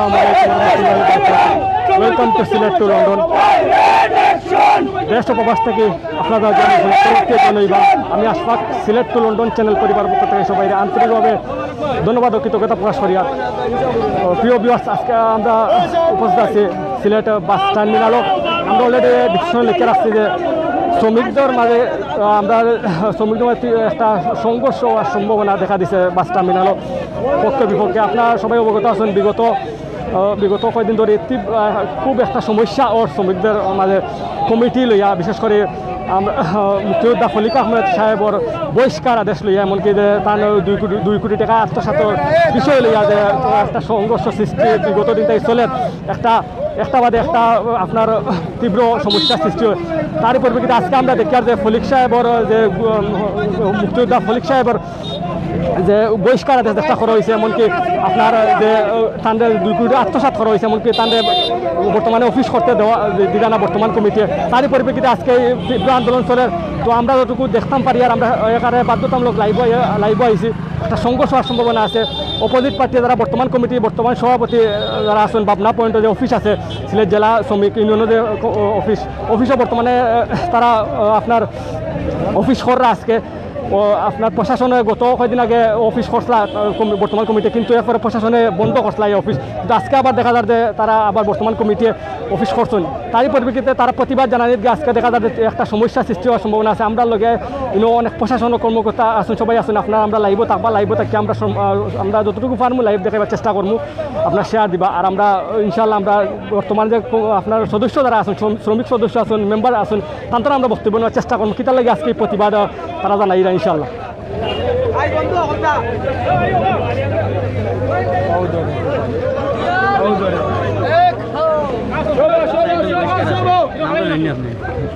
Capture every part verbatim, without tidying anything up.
আসসালামু আলাইকুম ওয়া রাহমাতুল্লাহি ওয়া বারাকাতুহু। Welcome to Sylhet to London. দেশ ও প্রবাস থাকি আপনারা জানাই, আমি আশফাক, সিলেট to লন্ডন চ্যানেল পরিবার পক্ষ থাকি সবাইরে আন্তরিকভাবে ধন্যবাদ ও কৃতজ্ঞতা প্রকাশ করিয়ার। তো প্রিয় ভিউয়ার্স, আজকে আমরা উপস্থিত আছি সিলেট বাস টার্মিনালো। আমরা অলরেডি ডিসক্রিপশনে লিখে রাখছি যে শ্রমিকদের মাঝে, আহ, আমরা শ্রমিকদের মাঝে একটা সংঘর্ষ হওয়ার সম্ভাবনা দেখা দিছে বাস টার্মিনালো পক্ষ বিপক্ষে। আপনারা সবাই অবগত আছেন, বিগত, আহ, বিগত কয়েকদিন ধরে তীব-, আহ, খুব একটা সমস্যা অর শ্রমিকদের মাঝে কমিটি লইয়া, বিশেষ করে আমরা, আহ, মুক্তিযোদ্ধা ফলিক আহমেদ সাহেবর বহিষ্কার আদেশ লইয়া, এমনকি যে তার দুই কোটি, দুই কোটি টাকা আত্মসাতের বিষয় লইয়া যে একটা সংঘর্ষ সৃষ্টি বিগত দিন থাকি চলের, একটা, একটা বাদে একটা আপনার তীব্র সমস্যা সৃষ্টি হয়। তার পরিপ্রেক্ষিতে আজকে আমরা দেখিয়ার যে ফলিক সাহেবর যে, উম, মুক্তিযোদ্ধা ফলিক সাহেবর যে বহিষ্কার আদেশ একটা করা হয়েছে, এমনকি আপনার যে, আহ, তানরে দুই কোটি আত্মসাৎ করা হয়েছে, এমনকি তানরে বর্তমানে অফিস করতে দেওয়া দিরা না বর্তমান কমিটি। তারই পরিপ্রেক্ষিতে আজকে এই তীব্র আন্দোলন চলের। তো আমরা যতটুকু দেখতাম পারি আর আমরা এখানে বাধ্যতামূলক লাইভও, লাইভও আইছি। একটা সংঘর্ষ হওয়ার সম্ভাবনা আছে। অপোজিট পার্টি যারা বর্তমান কমিটি, বর্তমান সভাপতি, আহ, যারা আছেন, ভাবনা পয়েন্টে যে অফিস আছে, সিলেট জেলা শ্রমিক ইউনিয়নের যে, আহ, অফিস, অফিসও বর্তমানে, আহ, তারা, আহ, আপনার অফিস কররা আজকে। ও আপনার প্রশাসনে গত কয়দিন আগে অফিস করছলা, আহ, কমি-, বর্তমান কমিটি, কিন্তু এরপরে প্রশাসনে বন্ধ করছলা এই অফিস। কিন্তু আজকে আবার দেখা যার যে তারা আবার বর্তমান কমিটি অফিস করছেন। তারই পরিপ্রেক্ষিতে তারা প্রতিবাদ জানানির গিয়া আজকে দেখা যার যে একটা সমস্যা সৃষ্টি হওয়ার সম্ভাবনা আছে। আমরা লগে ইনো অনেক প্রশাসন কর্মকর্তা আছেন, সবাই আছেন। আপনারা আমরা লাইভও থাকবা, লাইভও থাকি আমরা সম-, আহ, আমরা যতটুকু পারমু লাইভ দেখাইবার চেষ্টা করমু, আপনার শেয়ার দিবা। আর আমরা ইনশাআল্লাহ আমরা বর্তমানে যে কো-, আপনার সদস্য যারা আছেন, শ্রম-, শ্রমিক সদস্য আছেন, মেম্বার আছেন, তান্তরে আমরা বক্তব্য নেওয়ার চেষ্টা করমু। কিতার লাগি আজকে এই প্রতিবাদ, আহ, তারা জানাইরা ইনশাআল্লাহ।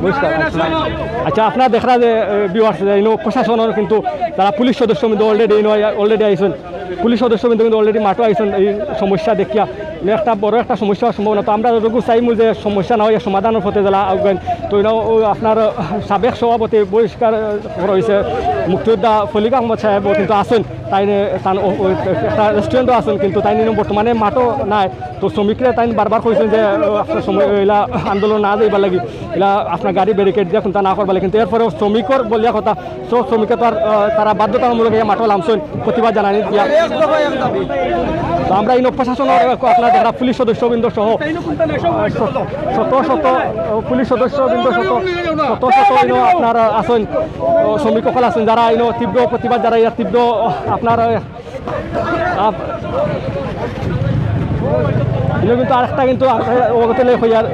বুঝলাম। আচ্ছা, আপনারা দেখরা যে, এ, ভিউয়ার্স, যে ইনো প্রশাসনের কিন্তু যারা পুলিশ সদস্য কিন্তু অলরেডি ইনো, অলরেডি আইছেন, পুলিশ সদস্য কিন্তু, কিন্তু অলরেডি মাঠও আইছেন এই সমস্যা দেখিয়া। মানে একটা বড় একটা সমস্যা হওয়ার সম্ভাবনা। তো আমরা যতটুকু চাইমু যে সমস্যা না হয় সমাধানের পথে যারা আগুয়াইন। তো ইনো ও আপনার, আহ, সাবেক সভাপতি বহিষ্কার, আহ, করা হয়েছে মুক্তিযোদ্ধা ফলিক আহমদ সাহেব কিন্তু আছেন, তাইন তান ও-, ও-, একটা রেস্টুরেন্টও আছেন, কিন্তু তাইন বর্তমানে মাঠও নাই। তো শ্রমিকরা তাইন বারবার কইছেন যে, আহ, আপনার সময় ইলা আন্দোলন না যাইবার লাগি, ইলা আপনার গাড়ি ব্যারিকেড দিয়া কুনতা না করবার লাগি, কিন্তু এরপরেও শ্রমিকর বলিয়া কথা, সব শ্রমিকে তো আর, আহ, তারা বাধ্যতামূলক এই মাঠও লামছইন প্রতিবাদ জানানি দিয়া। তো আমরা ইনো প্রশাসনের, আহ, আপনার যারা পুলিশ সদস্যবৃন্দ সহ, আহ, শত শত, আহ, পুলিশ সদস্যবৃন্দ শত শত ইনো আপনার, আহ, আছেন, আহ, শ্রমিক সকল আছেন, যারা ইনো তীব্র প্রতিবাদ, যারা ইয়া তীব্র, আহ, আপনার, আহ, আপ-, ইনো কিন্তু আরেকটা কিন্তু আপ-, অবগত লে হইয়ার, আহ,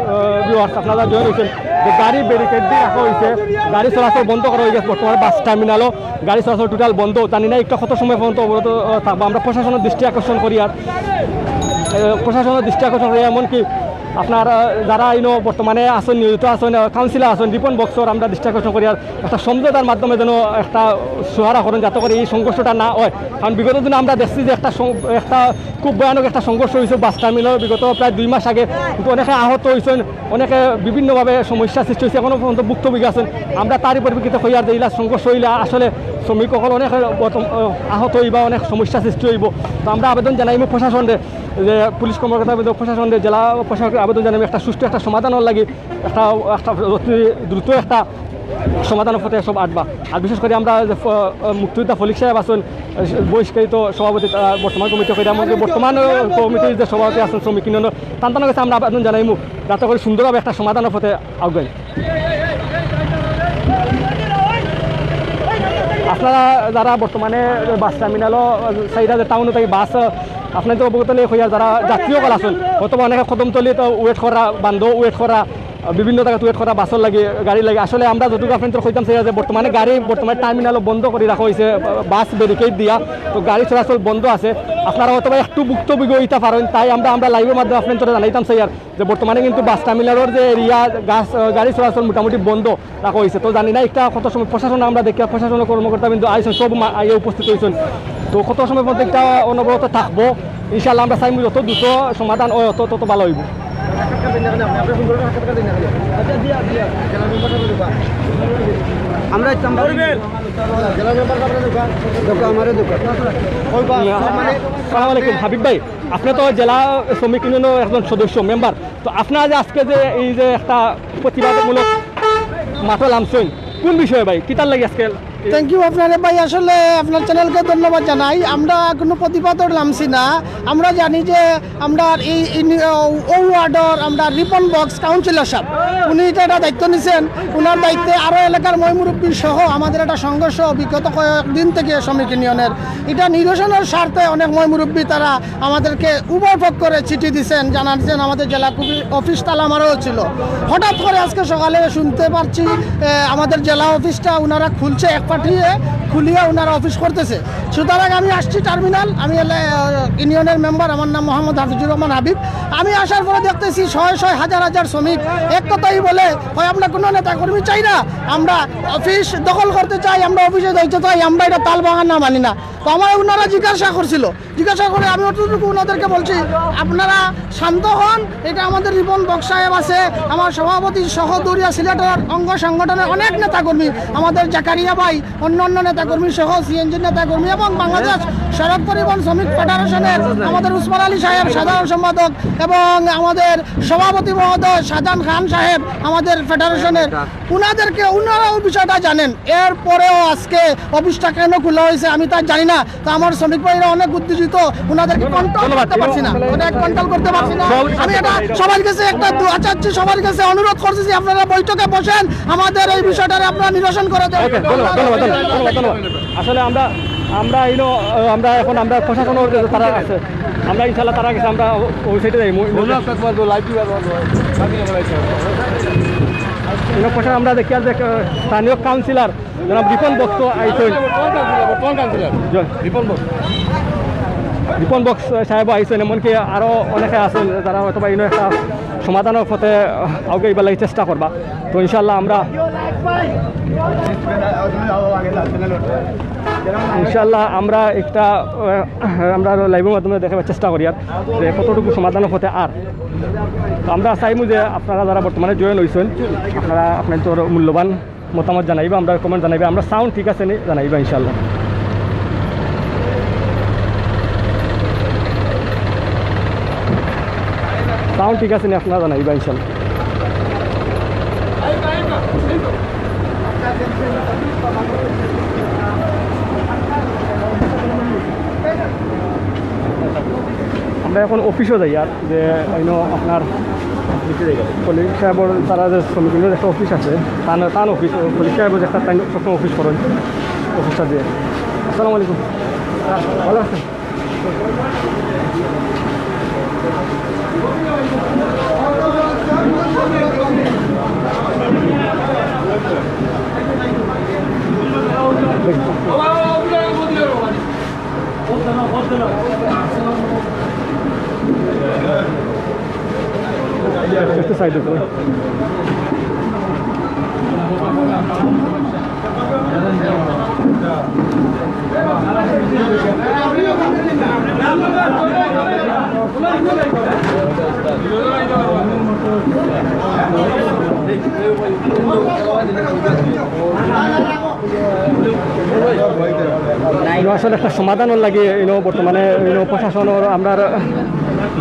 ভিউয়ার্স, আপনারা জয়েন হইছেন যে গাড়ি ব্যারিকেড দিয়া রাখা হইছে, গাড়ি চলাচল বন্ধ করা হয়ে গেছে। বর্তমানে বাস টার্মিনালও গাড়ি চলাচল টোটাল বন্ধ। জানি না একটা কত সময় পর্যন্ত অবরোধ, আহ, থাকবো। আমরা প্রশাসনের দৃষ্টি আকর্ষণ করি আর, আহ, প্রশাসনের দৃষ্টি আকর্ষণ করি, এমনকি আপনার, আহ, যারা ইনো বর্তমানে আছেন, নিয়োজিত আছেন, আহ, কাউন্সিলর আছেন, রিপন বক্সর আমরা দৃষ্টি আকর্ষণ করি আর একটা সমঝোতার মাধ্যমে যেন একটা সুরাহা করেন, যাতে করে এই সংঘর্ষটা না হয়। কারণ বিগত দিনে আমরা দেখছি যে একটা সং-, একটা খুব ভয়ানক একটা সংঘর্ষ হয়েছে বাস টার্মিনাল বিগত প্রায় দুই মাস আগে, কিন্তু অনেকে আহত হয়েছেন, অনেকে বিভিন্নভাবে সমস্যা সৃষ্টি হয়েছে, এখনো পর্যন্ত ভুক্তভোগী আছেন। আমরা তারই পরিপ্রেক্ষিতে কইয়ার যে ইলা সংঘর্ষ হইলে আসলে শ্রমিক সকল অনেকে বর্তম-, আহ, আহত হইবা, অনেক সমস্যা সৃষ্টি হইব। তো আমরা আবেদন জানাইমু প্রশাসনরে, যে পুলিশ কর্মকর্তা আবেদন, প্রশাসনরে, জেলা প্রশাসনরে আবেদন জানাইমু একটা সুষ্ঠু একটা সমাধানর লাগি, একটা, একটা অতি দ্রুত একটা সমাধানর পথে সব আটবা। আর বিশেষ করে আমরা যে ফ-, আহ, মুক্তিযোদ্ধা ফলিক সাহেব আছেন, আহ, বহিষ্কৃত সভাপতি, আহ, বর্তমান কমিটি কইরা, এমনকি বর্তমান, আহ, কমিটির যে সভাপতি আছেন শ্রমিক ইউনিয়নের, তান তান কাছে আমরা আবেদন জানাইমু, যাতে করে সুন্দরভাবে একটা সমাধানর পথে আগুয়াই। আপনারা যারা বর্তমানে বাস টার্মিনালও চাইরা যে টাউন থাকি বাস, আপনারা তো অবগত লে হইয়া যারা যাত্রী সকল আছেন, অথবা অনেকে কদমতলিত ওয়েট করা, বান্দো ওয়েট করা, বিভিন্ন জায়গাত ওয়েট করা বাসর লাগি, গাড়ির লাগি। আসলে আমরা যতটুকু আপনাদের কইতাম চাই যে বর্তমানে গাড়ি বর্তমানে টার্মিনালও বন্ধ করে রাখা হয়েছে, বাস ব্যারিকেড দিয়া, তো গাড়ি চলাচল বন্ধ আছে। আপনারা হয়তো বা একটু ভুক্তভোগী হইতে পারেন, তাই আমরা, আমরা লাইভের মাধ্যমে আপনাদের জানাইতাম চাই আর যে বর্তমানে কিন্তু বাস টার্মিনালর যে এরিয়া, গাছ, আহ, গাড়ি চলাচল মোটামুটি বন্ধ রাখা হয়েছে। তো জানি না একটা কত সময় প্রশাসন, আমরা দেখি প্রশাসনের কর্মকর্তা কিন্তু আইসন, সব মা-, আইয়া উপস্থিত হয়েছেন। তো কত সময় পর্যন্ত একটা অনবরত থাকবো, ইনশাআল্লাহ আমরা চাইমু যত দ্রুত সমাধান হয়, তত, তত ভালো হইব। আমরা ইসলাম দোকান, আমারও দোকান। ওই বা-, মানে, আসসালামু আলাইকুম হাবিব ভাই, আপনি তো জেলা শ্রমিক ইউনিয়নের একজন সদস্য, মেম্বার, তো আপনারা যে আজকে যে এই যে একটা প্রতিবাদমূলক মাঠো লামছইন, কোন বিষয়ে ভাই, কিতার লাগি আজকে? থ্যাংক ইউ আপনারে ভাই, আসলে আপনার চ্যানেলকে ধন্যবাদ জানাই। আমরা কোনো প্রতিবাদর লামছি না, আমরা জানি যে আমরা এই, এই নি-, ও, ও ওয়ার্ডর আমরা রিপন বক্স কাউন্সিলর সাহেব, উনি এটা, এটা দায়িত্ব নিছেন। ওনার দায়িত্বে আরও এলাকার ময় মুরব্বী সহ আমাদের একটা সংঘর্ষ বিগত কয়েকদিন থেকে শ্রমিক ইউনিয়নের, এটা নিরসনের স্বার্থে অনেক ময় মুরব্বী তারা আমাদেরকে উভয় পক্ষরে চিঠি দিছেন, জানাচ্ছেন আমাদের জেলা কবি অফিস তালা মারা ছিল। হঠাৎ করে আজকে সকালে শুনতে পারছি, এ, আমাদের জেলা অফিসটা ওনারা খুলছে, এক পার্টিয়ে খুলিয়া ওনারা অফিস করতেছে। সুতরাং আমি আসছি টার্মিনাল, আমি এলা-, ইউনিয়নের মেম্বার, আমার নাম মোহাম্মদ হাফিজুর রহমান হাবিব। আমি আসার পরে দেখতেছি শয় শয় হাজার হাজার শ্রমিক এক কথাই বলে, "হয় আমরা কোনো নেতাকর্মী চাই না, আমরা অফিস দখল করতে চাই, আমরা অফিসে যাইতে চাই, আমরা এটা তাল বাহানা মানি না।" তো আমার ওনারা জিজ্ঞাসা করছিল, জিজ্ঞাসা করে আমি অতটুকু ওনাদেরকে বলছি, "আপনারা শান্ত হন, এটা আমাদের রিপন বক্স সাহেব আছে, আমার সভাপতি সহ দৌড়িয়া সিলেটের অঙ্গ সংগঠনের অনেক নেতাকর্মী, আমাদের জাকারিয়া ভাই, অন্য অন্য নেতাকর্মী সহ সিএনজি নেতাকর্মী এবং বাংলাদেশ সড়ক পরিবহন শ্রমিক ফেডারেশনের আমাদের উসমান আলী সাহেব সাধারণ সম্পাদক এবং আমাদের সভাপতি মহোদয় শাহজাহান খান সাহেব আমাদের ফেডারেশনের, ওনাদেরকে, ওনারাও বিষয়টা জানেন।" এরপরেও আজকে অফিসটা কেন খোলা হয়েছে আমি তা জানি না। তো আমার শ্রমিক ভাইরা অনেক উত্তেজিত, ওনাদেরকে কন্ট্রোল করতে পারছি না, ওটা কন্ট্রোল করতে পারছি না। আমি এটা সবার কাছে একটা দোয়া চাচ্ছি, সবার কাছে অনুরোধ করছি যে আপনারা বৈঠকে বসেন, আমাদের এই বিষয়টারে আপনারা নিরসন করে দেন। ওকে, ধন্যবাদ, ধন্যবাদ, ধন্যবাদ, ধন্যবাদ, ধন্যবাদ। আসলে আমরা, আমরা এই নো-, আমরা এখন আমরা প্রশাসনের কাছে তারা আছে, আমরা ইনশাল্লাহ তারা গেছে আমরা ও-, ওই সাইডে যাই, মু-, এই নো প্রশাসন আমরা দেখি আর যে, আহ, স্থানীয় কাউন্সিলর জনাব রিপন বক্স আইছইন। বর্তমান কাউন্সিলর, বর্তমান কাউন্সিলর। জ-, রিপন বক্স। রিপন বক্স সাহেব আইছইন, এমনকি আরো অনেকে আছেন যারা হয়তো বা ইনো একটা সমাধানের পথে, আহ, আউকে ইবার লাগি চেষ্টা করবা। তো ইনশাআল্লাহ আমরা, ইনশাআল্লাহ আমরা একটা, আহ, আমরা আরো লাইভের মাধ্যমে দেখাবার চেষ্টা করি আর যে কতটুকু সমাধানের পথে আর। তো আমরা চাইমু যে আপনারা যারা বর্তমানে জয়েন হইছেন, আপনারা আপনাদের মূল্যবান মতামত জানাইবা, আমরা কমেন্ট জানাইবা, আমরা সাউন্ড ঠিক আছে নি জানাইবা ইনশাআল্লাহ। সাউন্ড ঠিক আছে নি আপনারা জানাইবা ইনশাআল্লাহ। আমরা এখন অফিসও যাই আর যে অন্য আপনার কলিগ সাহেবর তারা যে শ্রমিক ইউনিয়নের একটা অফিস আছে, তান, তান অফিস, কলিগ সাহেবর যে একটা তান সবসময় অফিস করেন, অফিসটা দিয়ে। আসসালামু আলাইকুম, ভালো আছেন? একটু সাইডে করো। ইনো আসলে একটা সমাধানর লাগি ইনো বর্তমানে ইনো প্রশাসনর আমরার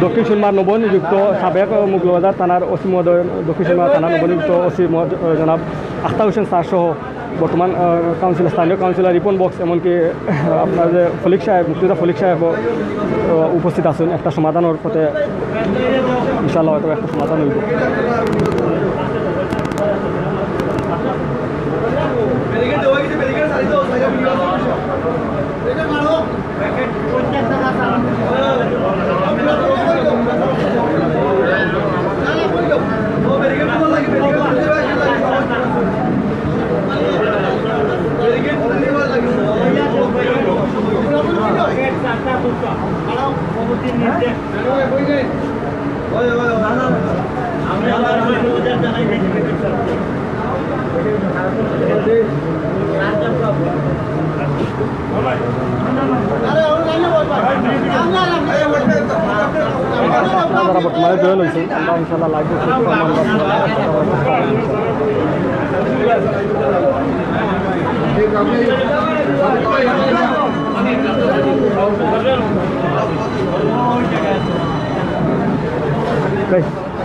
দক্ষিণ সুরমার নবনিযুক্ত সাবেক মৌলভীবাজার থানার ওসি মহোদয়, দক্ষিণ সুরমা থানার নবনিযুক্ত ওসি মহোদয়, জনাব আখতার হোসেন স্যার সহ বর্তমান, আহ, কাউন্সিলর, স্থানীয় কাউন্সিলর রিপন বক্স, এমনকি, আহ, আপনার যে ফলিক সাহেব, মুক্তিযোদ্ধা ফলিক সাহেবও, আহ, উপস্থিত আছেন। একটা সমাধানর পথে ইনশাআল্লাহ হয়তো একটা সমাধান হইব। আপনারা বর্তমানে জয়েন হয়েছেন, আমরা ইনশাআল্লাহ লাইভ করছি। এই,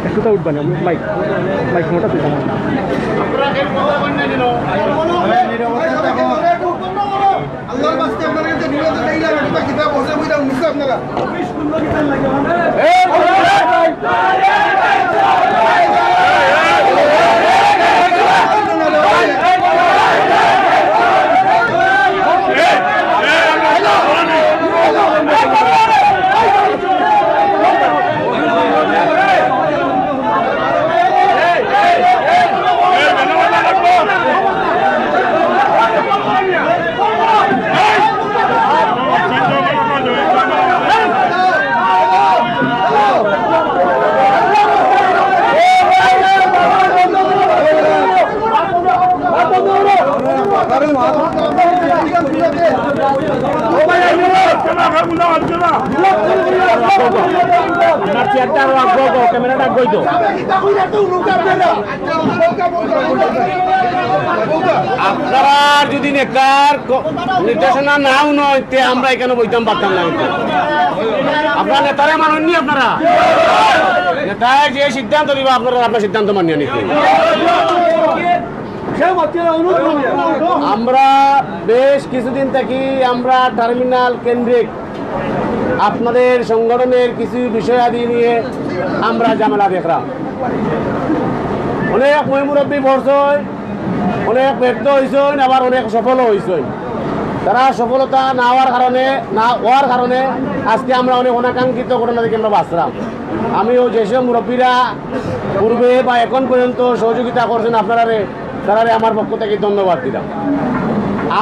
একটু তো উঠবা না, মাইক, মাইক মোটা তুই আমার। আল্লাহর বাস্তে আপনারা কিন্তু নিয়ত চাইলে আমি কিবা কিতাব বসে বুঝা উঠছে আপনারা। আপনার চেয়ারটা আরো আগুয়াও, ক্যামেরাটা আগুয়াই দেও। আপনারা যদি নেতার ক-, নির্দেশনা না হুনইন, তে আমরা ইখানো বইতাম পারতাম না কিন্তু। আপনারা নেতারে মানইন নি আপনারা? নেতায় যে সিদ্ধান্ত দিবা, আপনারা আপনার সিদ্ধান্ত মানিয়া নিতে। আমরা বেশ কিছুদিন থাকি আমরা টার্মিনাল কেন্দ্রিক আপনাদের সংগঠনের কিছু বিষয়াদি নিয়ে আমরা ঝামেলা দেখলাম। অনেক ময়-মুরব্বি পড়ছইন, অনেক ব্যর্থ অইছইন, আবার অনেক সফলও অইছইন। তারা সফলতা না অওয়ার কারণে, না অওয়ার কারণে আজকে আমরা অনেক অনাকাঙ্ক্ষিত ঘটনা থাকি আমরা বাঁচলাম। আমিও যেসব মুরব্বিরা পূর্বে বা এখন পর্যন্ত সহযোগিতা করছইন আপনারারে, তারারে আমার পক্ষ থাকি ধন্যবাদ দিলাম।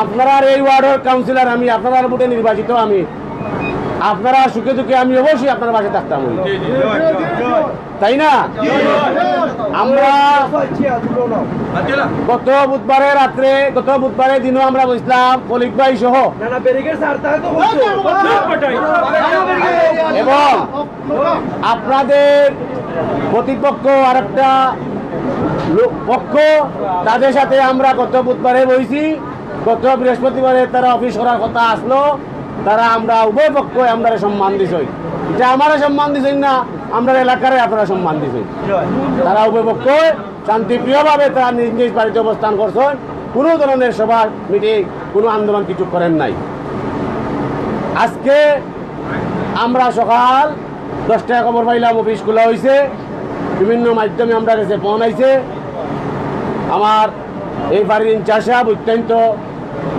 আপনারার এই ওয়ার্ডর কাউন্সিলর আমি, আপনারার ভোটে নির্বাচিত আমি, আপনারা সুখে দুঃখে আমি অবশ্যই আপনারার পাশে থাকতাম, তাই না? আমরা গত বুধবারে রাত্রে, গত বুধবারে দিনও আমরা বইছিলাম ফলিক ভাই সহ, এবং আপনাদের প্রতিপক্ষ আরেকটা লো-, পক্ষ, তাদের সাথে আমরা গত বুধবারে বইছি। গত বৃহস্পতিবারে তারা অফিস করার কথা আসলো, তারা আমরা উভয় পক্ষ আমরারে সম্মান দিছইন। এটা আমারে সম্মান দিছইন না, আমরার এলাকারে আপনারা সম্মান দিছইন। তারা উভয় পক্ষ শান্তিপ্রিয়ভাবে তারা নিজ নিজ বাড়িতে অবস্থান করছইন, কোনো ধরনের সভা, মিটিং, কোনো আন্দোলন কিছু করেন নাই। আজকে আমরা সকাল দশটায় খবর পাইলাম অফিস খোলা অইছে, বিভিন্ন মাধ্যমে আমরার গেছে ফোন আইছে। আমার এই বাড়ির ইনচার্জ সাহেব অত্যন্ত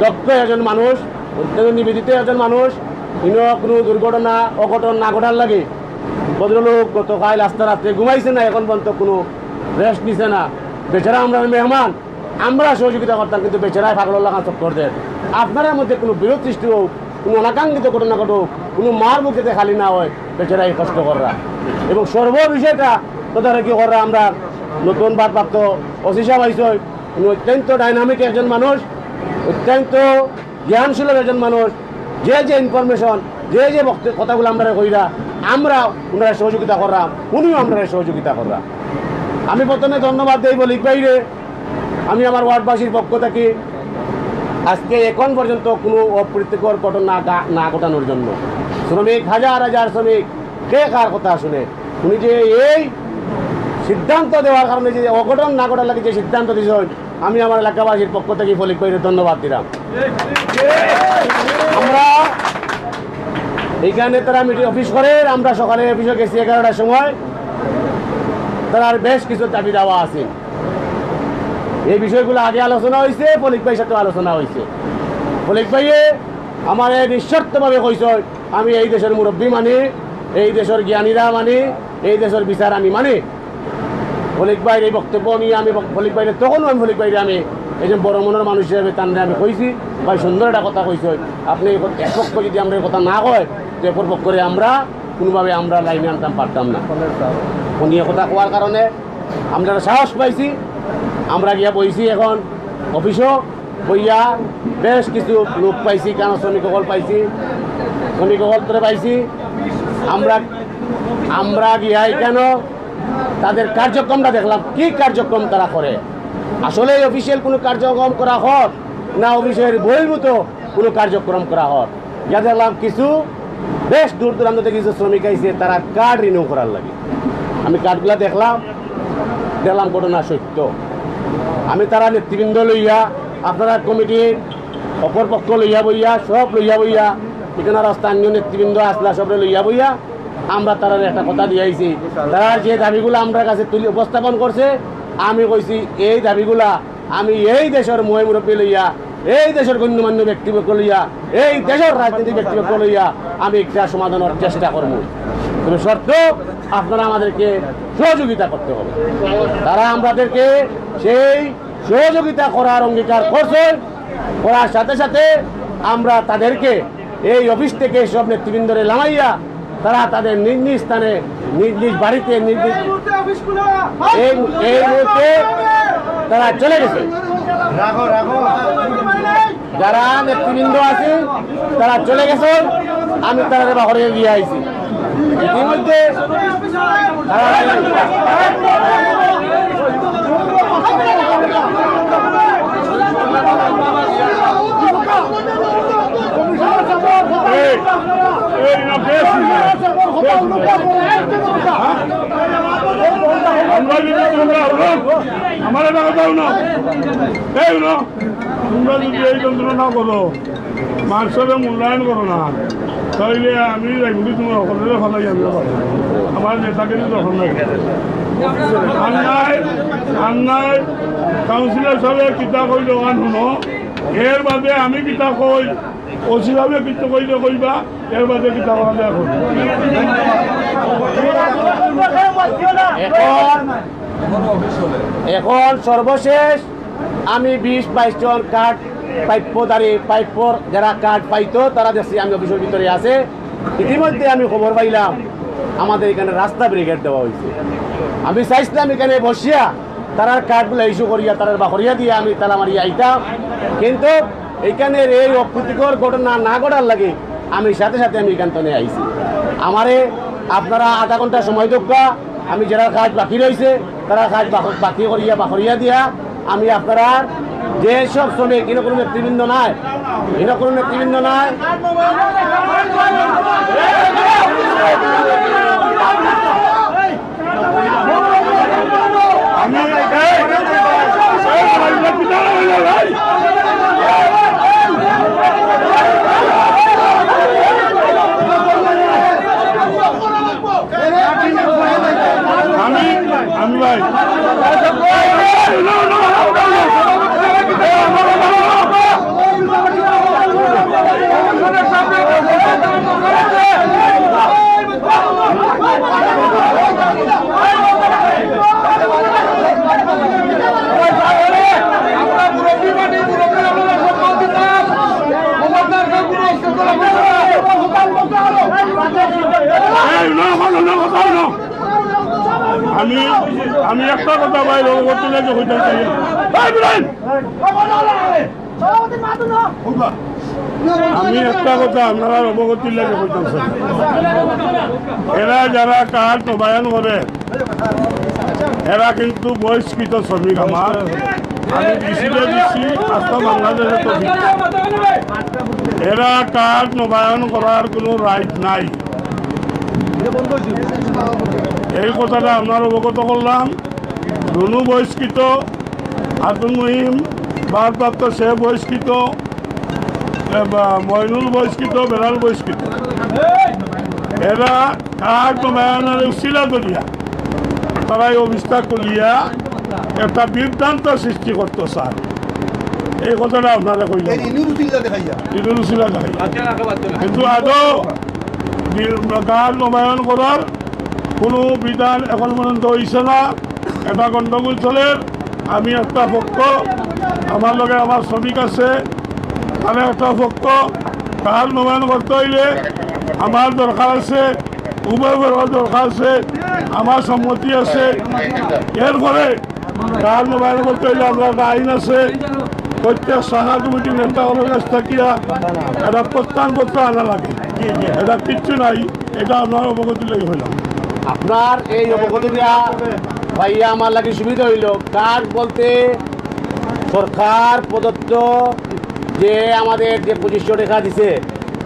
দক্ষ একজন মানুষ, অত্যন্ত নিবেদিত একজন মানুষ। ইনো কোনো দুর্ঘটনা, অঘটন না ঘটার লাগি ভদ্রলোক গতকাল আস্তা রাত্রে ঘুমাইছে না, এখন পর্যন্ত কোনো রেস্ট নিছে না। বেচারা আমরার মেহমান, আমরা সহযোগিতা করতাম, কিন্তু বেচারায় পাগলর লাখান চক্কর দের। আপনারার মধ্যে কোনো বিরোধ সৃষ্টি হোক, কোনো অনাকাঙ্ক্ষিত ঘটনা ঘটুক, কোনো মার মুখ যাতে খালি না হয়, বেচারায় কষ্ট কররা। এবং সর্ব বিষয়টা তদারকি কররা আমরার নতুন ভারপ্রাপ্ত ওসি সাহেব আইছইন, উনি অত্যন্ত ডাইনামিক একজন মানুষ, অত্যন্ত জ্ঞানশীল একজন মানুষ। যে যে ইনফরমেশন, যে যে বক্তব্য, কথাগুলো আমরারে কইরা, আমরা উনারে সহযোগিতা কররাম, উনিও আমরারে সহযোগিতা কররা। আমি প্রথমে ধন্যবাদ দেই ফলিক ভাইরে, আমি আমার ওয়ার্ডবাসীর পক্ষ থাকি আজকে এখন পর্যন্ত কোনো অপ্রীতিকর ঘটনা গা-, না ঘটানোর জন্য। শ্রমিক হাজার হাজার শ্রমিক কে কার কথা শুনে, উনি যে এই সিদ্ধান্ত দেওয়ার কারণে যে অঘটন না ঘটার লাগি যে সিদ্ধান্ত দিছইন, আমি আমার এলাকাবাসীর পক্ষ থাকি ফলিক ভাইরে ধন্যবাদ দিলাম। আমরা এইখানে তারা মিটিং অফিস করের, আমরা সকালে অফিসে গেছি এগারোটার সময়। তারার বেশ কিছু দাবি দাওয়া আছে, এই বিষয়গুলো আগে আলোচনা অইছে, ফলিক ভাইর সাথে আলোচনা অইছে। ফলিক ভাইয়ে আমারে নিঃশর্তভাবে কইছইন, আমি এই দেশর মুরব্বি মানি, এই দেশর জ্ঞানীরা মানি, এই দেশর বিচার আমি মানি। ফলিক ভাইর এই বক্তব্য নিয়ে আমি বক-, ফলিক ভাইরে তখনও আমি ফলিক ভাইরে আমি একজন বড় মনের মানুষ হিসেবে তানরে আমি কইছি, "ভাই, সুন্দর একটা কথা কইছইন, আপনে এই ক-, এক পক্ষ যদি আমরা এই কথা না কয়, তো অপর পক্ষরে আমরা কোনোভাবে আমরা লাইনে আনতাম পারতাম না।" উনি এই কথা কওয়ার কারণে আমরা সাহস পাইছি, আমরা গিয়া বইছি এখন অফিসও, বইয়া বেশ কিছু লোক পাইছি, কেন শ্রমিক অকল পাইছি, শ্রমিক অকলরে পাইছি। আমরা, আমরা গিয়া কেন তাদের কার্যক্রমটা দেখলাম, কি কার্যক্রম তারা করে। আসলে এই অফিসিয়াল কোনো কার্যক্রম করা হোক, না অফিসের বহির্ভূত কোনো কার্যক্রম করা হয়। যা দেখলাম কিছু বেশ দূর দূরান্ত থেকে কিছু শ্রমিক আইছে, তারা কার্ড রিনিউ করার লাগি। আমি কার্ডগুলা দেখলাম, দেখলাম ঘটনা সত্য। আমি তারা নেতৃবৃন্দ লইয়া, আপনারা কমিটির অপর পক্ষ লইয়া বইয়া, সব লইয়া বইয়া, এখানে স্থানীয় নেতৃবৃন্দ আসলা, সবরে লইয়া বইয়া আমরা তারার একটা কথা দিয়ে আইছি। তারা যে দাবিগুলা আমরার কাছে তুলি উপস্থাপন করছে, আমি কইছি এই দাবিগুলা আমি এই দেশের ময় মুরব্বী লইয়া, এই দেশের গণ্যমান্য ব্যক্তিবর্গ লইয়া, এই দেশের রাজনৈতিক ব্যক্তিবর্গ লইয়া আমি একটা সমাধানের চেষ্টা করব। তবে শর্ত, আপনারা আমাদেরকে সহযোগিতা করতে হবে। তারা আমাদেরকে সেই সহযোগিতা করার অঙ্গীকার করছে, করার সাথে সাথে আমরা তাদেরকে এই অফিস থেকে সব নেতৃবৃন্দরে লামাইয়া তারা তাদের নিজ নিজ স্থানে, নিজ নিজ বাড়িতে, নিজ নিজ এই, এই মুহূর্তে তারা চলে গেছে। যারা নেতৃবৃন্দ আছে, তারা চলে গেছে, আমি তারা বাহরে দিয়ে আইছি। ইতিমধ্যে তারা এই, এই না, বেশ, বেশ। আমরা যদি তোমরা হুনো, আমার এটা কথা হুনো। এই হুনো, তোমরা যদি এই যন্ত্রণা করো, মানুষের মূল্যায়ন করো না, তাইলে আমি যাইব কি তোমার সকলের ফালাই আমি যাবো। আমার নেতাকে দরকার নাই। আন্নায়, আন্নায় কাউন্সিলর সাহেব কিতা কইল গান হুনো, এর বাদে আমি কিতা কই, ওসি সাহেব কিতা কইলে কইবা, এর বাদে কিতা করা যায় এখন। এখন, এখন সর্বশেষ আমি বিশ বাইশ জন কার্ড প্রাপ্যধারী, প্রাপ্যর যারা কার্ড পাইতো, তারা দেখছি আমি অফিসের ভিতরে আছে। ইতিমধ্যে আমি খবর পাইলাম আমাদের এখানে রাস্তা ব্যারিকেড দেওয়া হয়েছে। আমি চাইছিলাম এখানে বসিয়া তারার কার্ডগুলো ইস্যু করিয়া, তারার বাহরিয়া দিয়ে আমি তালা মারিয়া আইতাম, কিন্তু এখানের এই অপ্রীতিকর ঘটনা না ঘটার লাগি আমি সাথে সাথে আমি এখান থেকে আইছি। আমারে আপনারা আধা ঘন্টা সময় দেউক্কা, আমি যারা কাজ বাকি রয়েছে, তারা কাজ বাক-, বাকি করিয়া, বাহরিয়া দিয়া, আমি আপনারা যে সব শ্রমিক, ইনো কোনো নেতৃবৃন্দ নাই, ইনো কোনো নেতৃবৃন্দ নাই। আমি, এই, এই, ভাই, ভাই, পিছনে হইলে ভাই। আমি, আমি ভাই। এই, না, না, না, না, না, না। আমি, আমি একটা কথা ভাই, রঘুপতি লাগে হইতে চাই। এই, বিরান! আমি একটা কথা আপনারা অবগতির লাগি কইতাম চাই। এরা যারা কার্ড নবায়ন করে, এরা কিন্তু বহিষ্কৃত শ্রমিক আমার। আমি ডিসিতে দিছি, আস্তা বাংলাদেশে তো দিছি। এরা কার্ড নবায়ন করার কোনো রাইট নাই। এই কথাটা আপনারা অবগত করলাম। রুনু বহিষ্কৃত, আব্দুল মুহিম ভারপ্রাপ্ত সে বহিষ্কৃত, এ, বা, মইনুল বহিষ্কৃত, বেলাল বহিষ্কৃত। এরা কার্ড নবায়নর উছিলা ধরিয়া তারা এই অবস্থা খুলিয়া একটা বিভ্রান্ত সৃষ্টি করতো স্যার। এই কথাটা আপনারা কইলেন। এই রিনুর উছিলা দেখাইয়া। রিনুর উছিলা দেখাইয়া। কিন্তু আদৌ বি-, কার্ড নবায়ন করার কোনো বিধান এখন পর্যন্ত হইছে না। এটা গণ্ডগোল চলের। আমি একটা পক্ষ, আমার লগে আমার শ্রমিক আছে, আমি একটা পক্ষ। কার্ড নবায়ন করতে হইলে আমার দরকার আছে, উভয় পক্ষর দরকার আছে, আমার সম্মতি আছে। এরপরে কার্ড নবায়ন করতে হইলে আমরা একটা আইন আছে, প্রত্যেক শাখা কমিটির নেতা হলো কাছ থাকিয়া একটা প্রত্যয়নপত্র আনা লাগে। এটা কিচ্ছু নাই, এটা আপনার অবগতি লাগি হইলাম। আপনার এই অবগতিটা পাইয়া আমার লাগি সুবিধা হইল। কার্ড বলতে সরকার প্রদত্ত যে আমাদের যে পঁচিশশো টাকা দিছে,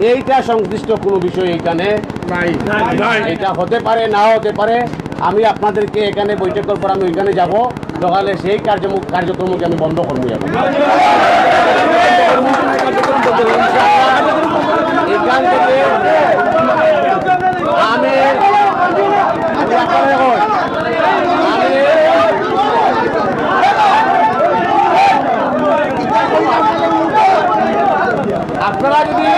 এইটা সংশ্লিষ্ট কোনো বিষয় এখানে নাই। নাই। এটা হতে পারে, নাও হতে পারে। আমি আপনাদেরকে এখানে বৈঠকের পর আমি ওইখানে যাব, সকালে সেই কার্যম-, কার্যক্রমকে আমি বন্ধ করবো এখন। এখান থেকে আমি, আমি আপনারা এখন, আমি আপনারা যদি,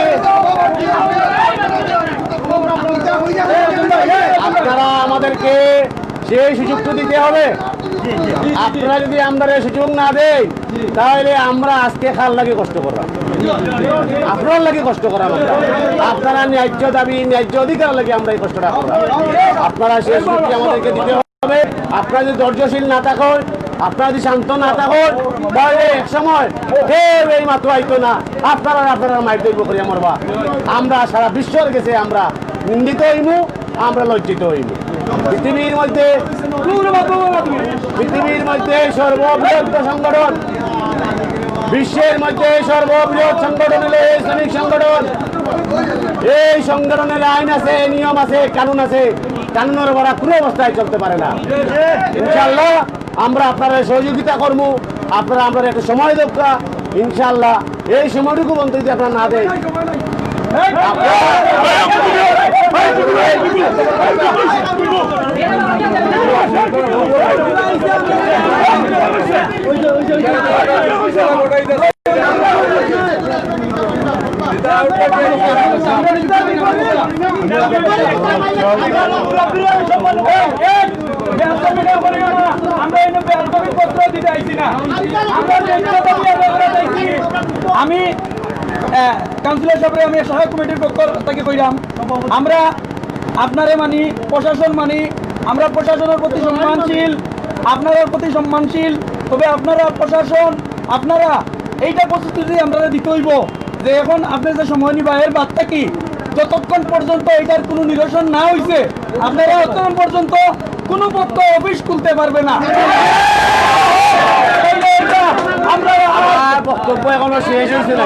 আপনারা আমাদেরকে সেই সুযোগটা দিতে হবে। আপনারা যদি আমরা এই সুযোগ না দেই, তাহলে আমরা আজকে কার লাগি কষ্ট করলাম, আপনার লাগি কষ্ট করলাম। আপনারা ন্যায্য দাবি, ন্যায্য অধিকার লাগি আমরা এই কষ্টটা করলাম। আপনারা সেই সুযোগটি আমাদেরকে দিতে হবে। আপনারা যদি ধৈর্যশীল না থাকেন, আপনারা যদি শান্ত না থাকেন, তাহলে এক সময় কেউ এই মাত্র আইতো না। আপনারা, আপনারা মাইর দৈব করিয়া মরবা। আমরা সারা বিশ্বর গেছে আমরা নিন্দিত হইমু, আমরা লজ্জিত হইমু। পৃথিবীর মধ্যে, পৃথিবীর মধ্যে সর্ববৃহৎ সংগঠন, বিশ্বের মধ্যে সর্ববৃহৎ সংগঠন হলো এই শ্রমিক সংগঠন। এই সংগঠনের আইন আছে, নিয়ম আছে, কানুন আছে। কানুনের বারা কোনো অবস্থায় চলতে পারে না। ইনশাআল্লাহ আমরা আপনারা সহযোগিতা করমু, আপনারা আমরা একটা সময় দরকার। ইনশাআল্লাহ এই সময়টুকু বন্ধ যদি আপনারা না দেন, আমরা এনে বেয়াদবির পত্র দিতে আইছি না। আমরা যে কথা বলি, আমরা কথা আইছি। আমি, আহ, কাউন্সিলর সাহেবরে আমি সহায়ক কমিটির পক্ষ থেকে কইলাম, আমরা আপনারে মানি, প্রশাসন মানি, আমরা প্রশাসনের প্রতি সম্মানশীল, আপনারার প্রতি সম্মানশীল। তবে আপনারা প্রশাসন, আপনারা এইটা প্রস্তুতি আমরা দিতে হইব যে এখন আপনি যে সময় নিবা, এর বাদ থাকি যতক্ষণ পর্যন্ত এটার কোনো নিরসন না হইছে, আপনারা অতক্ষণ পর্যন্ত কোনো পক্ষ অফিস খুলতে পারবে না। এই যে এটা আমরা আমার বক্তব্য এখনো শেষ হইছে না।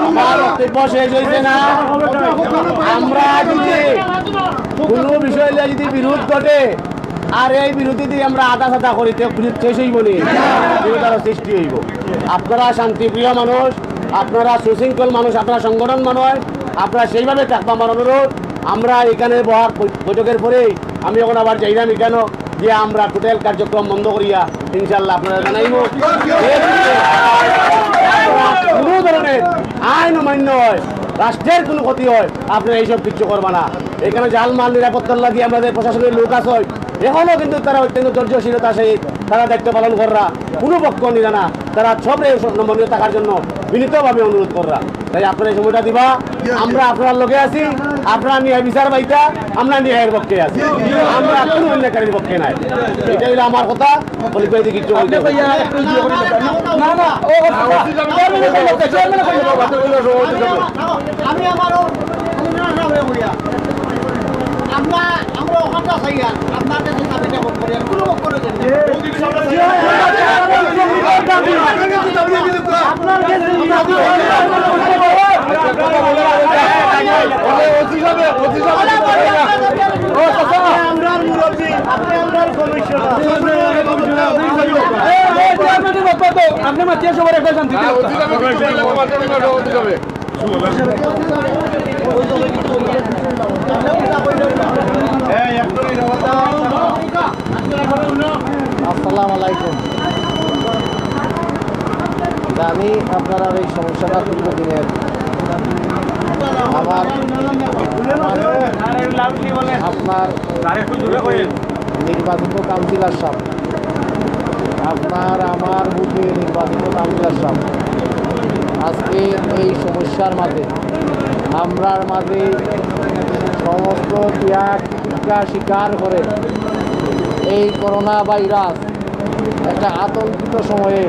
আমার বক্তব্য শেষ হইছে না। আমরা যদি কোনো বিষয় নিয়ে যদি বিরোধ ঘটে, আর এই বিরোধী দিয়ে আমরা আদা সাদা করি, তে বিরোধ শেষ হইব নি? বিরোধ আরো সৃষ্টি হইব। আপনারা শান্তিপ্রিয় মানুষ, আপনারা সুশৃঙ্খল মানুষ, আপনারা সংগঠন মানুষ, আপনারা সেইভাবে থাকবা। আমার অনুরোধ, আমরা এখানে বহার বৈ-, বৈঠকের পরেই আমি এখন আবার যাইলাম এখানে, যে আমরা টোটাল কার্যক্রম বন্ধ করিয়া ইনশাআল্লাহ আপনারা জানাইব। কোনো ধরনের আইন অমান্য হয়, রাষ্ট্রের কোনো ক্ষতি হয়, আপনারা এইসব কিচ্ছু করবা না। এখানে জানমাল নিরাপত্তার লাগি আমাদের প্রশাসনের লোক আছে, এখনো কিন্তু তারা অত্যন্ত ধৈর্যশীলতা সহিত তারা দায়িত্ব পালন কররা, কোনো পক্ষ নিরা না, তারা সবরে নমনীয় থাকার জন্য বিনীতভাবে অনুরোধ কররা। তাই আপনারা এই সময়টা দিবা, আমরা আপনার লগে আছি, আপনারা ন্যায় বিচার পাইতা, আমরা ন্যায়ের পক্ষে আছি, আমরা কোনো অন্যায়কারীর পক্ষে নাই। এটাই হলো আমার কথা। বলি কই দেখি চোখ আপনি ভাইয়া একটু ইয়ে করে দেন। না, না, ও, ও, না, চেয়ারম্যানে কইলে, চেয়ারম্যানে কইলে। আমি আমার ওর, আমরা, আমরা ওখানটা চাই আর আপনার কাছে চাবিটা ভোগ করি আর কোনো ভোগ করে দেন না। আপনার কাছে চাবি ওসি সাহেব, ওসি সাহেব। ও, চাচা। আপনি আমরার মুরব্বী, আপনি আমরার কমিশনার। এই, এই, চেয়ারম্যানের ব্যাপার তো, আপনি মাতিয়া সবার একটা শান্তি হ্যাঁ, দিন। ওসি সাহেব, ওসি সাহেব। আসসালামু আলাইকুম। জানি আপনারা এই সমস্যাটা দীর্ঘদিনের। আমার, আপনার নির্বাচিত কাউন্সিলর সাহেব, আপনার আমার ভোটে নির্বাচিত কাউন্সিলর সাহেব, আজকে এই সমস্যার মাঝে, আমরার মাঝে সমস্ত ত্যাগ প্রতিজ্ঞা স্বীকার করে এই করোনা ভাইরাস একটা আতঙ্কিত সময়ে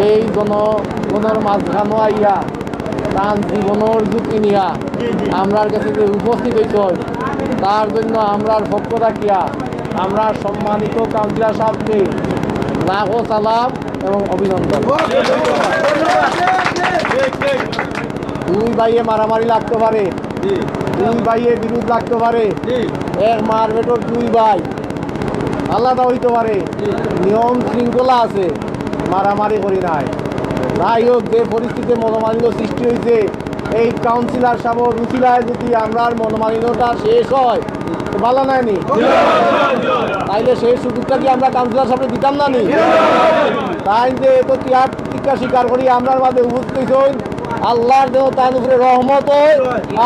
এই জনগণর মাঝখানো আইয়া তান জীবনর ঝুঁকি নিয়া আমরার কাছে যে উপস্থিত হইছইন, তার জন্য আমরার পক্ষ থাকিয়া আমরা সম্মানিত কাউন্সিলর সাহেবকে লাখো সালাম, এবং অভিনন্দন। দুই ভাইয়ে মারামারি লাগতে পারে, দুই ভাইয়ে বিরোধ লাগতে পারে, এক মার পেটর দুই ভাই আলাদা হইতে পারে, নিয়ম শৃঙ্খলা আছে, মারামারি করি নাই। যাই হোক, যে পরিস্থিতিতে মনোমালিন্য সৃষ্টি হয়েছে, এই কাউন্সিলর সাহেব রুচিলায় যদি আমরার মনোমালিন্যটা শেষ হয়, তো ভালা নায় নি? তাইলে সেই সুযোগটা কি আমরা কাউন্সিলর সাহেবরে দিতাম না নি? তাই যে এত ত্যাগ প্রতিজ্ঞা স্বীকার করি আমরার মাঝে উপস্থিত হইছইন, আল্লাহর যেন তান উপরে রহমত হয়,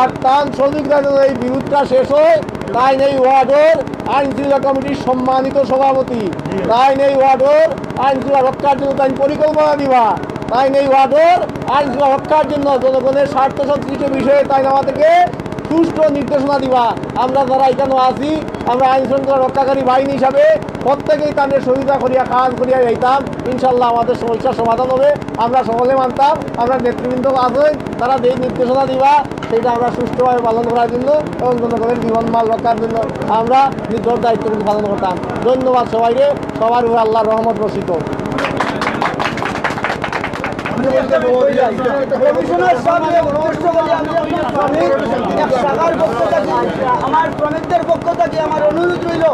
আর তান সহযোগিতা যেন এই বিরোধটা শেষ হয়। তাই এই ওয়ার্ডর আইন শৃঙ্খলা কমিটির সম্মানিত সভাপতি, তাই এই ওয়ার্ডর আইন শৃঙ্খলা রক্ষার জন্য তাই পরিকল্পনা দিবা, তাই এই ওয়ার্ডর আইন শৃঙ্খলা রক্ষার জন্য জনগণের স্বার্থ সংশ্লিষ্ট বিষয়ে তাই আমাদেরকে সুষ্ঠু নির্দেশনা দিবা। আমরা যারা এখানে আছি, আমরা আইন শৃঙ্খলা রক্ষাকারী বাহিনী হিসাবে প্রত্যেকেই তাদের সহযোগিতা করিয়া কাজ করিয়া যাইতাম। ইনশাল্লাহ আমাদের সমস্যার সমাধান হবে। আমরা সকলে মানতাম, আমরা নেতৃবৃন্দ আছেন, তারা যেই নির্দেশনা দিবা সেটা আমরা সুষ্ঠুভাবে পালন করার জন্য এবং জনগণের জীবন মাল রক্ষার জন্য আমরা নিজের দায়িত্বটুকু পালন করতাম। ধন্যবাদ সবাইকে, সবার উপরে আল্লাহর রহমত বর্ষিত। কমিশনার সাহেব, এক পক্ষ বলে আমি আপনার শ্রমিক, এক শাখার পক্ষ থেকে, আমার শ্রমিকদের পক্ষ থেকে আমার অনুরোধ রইল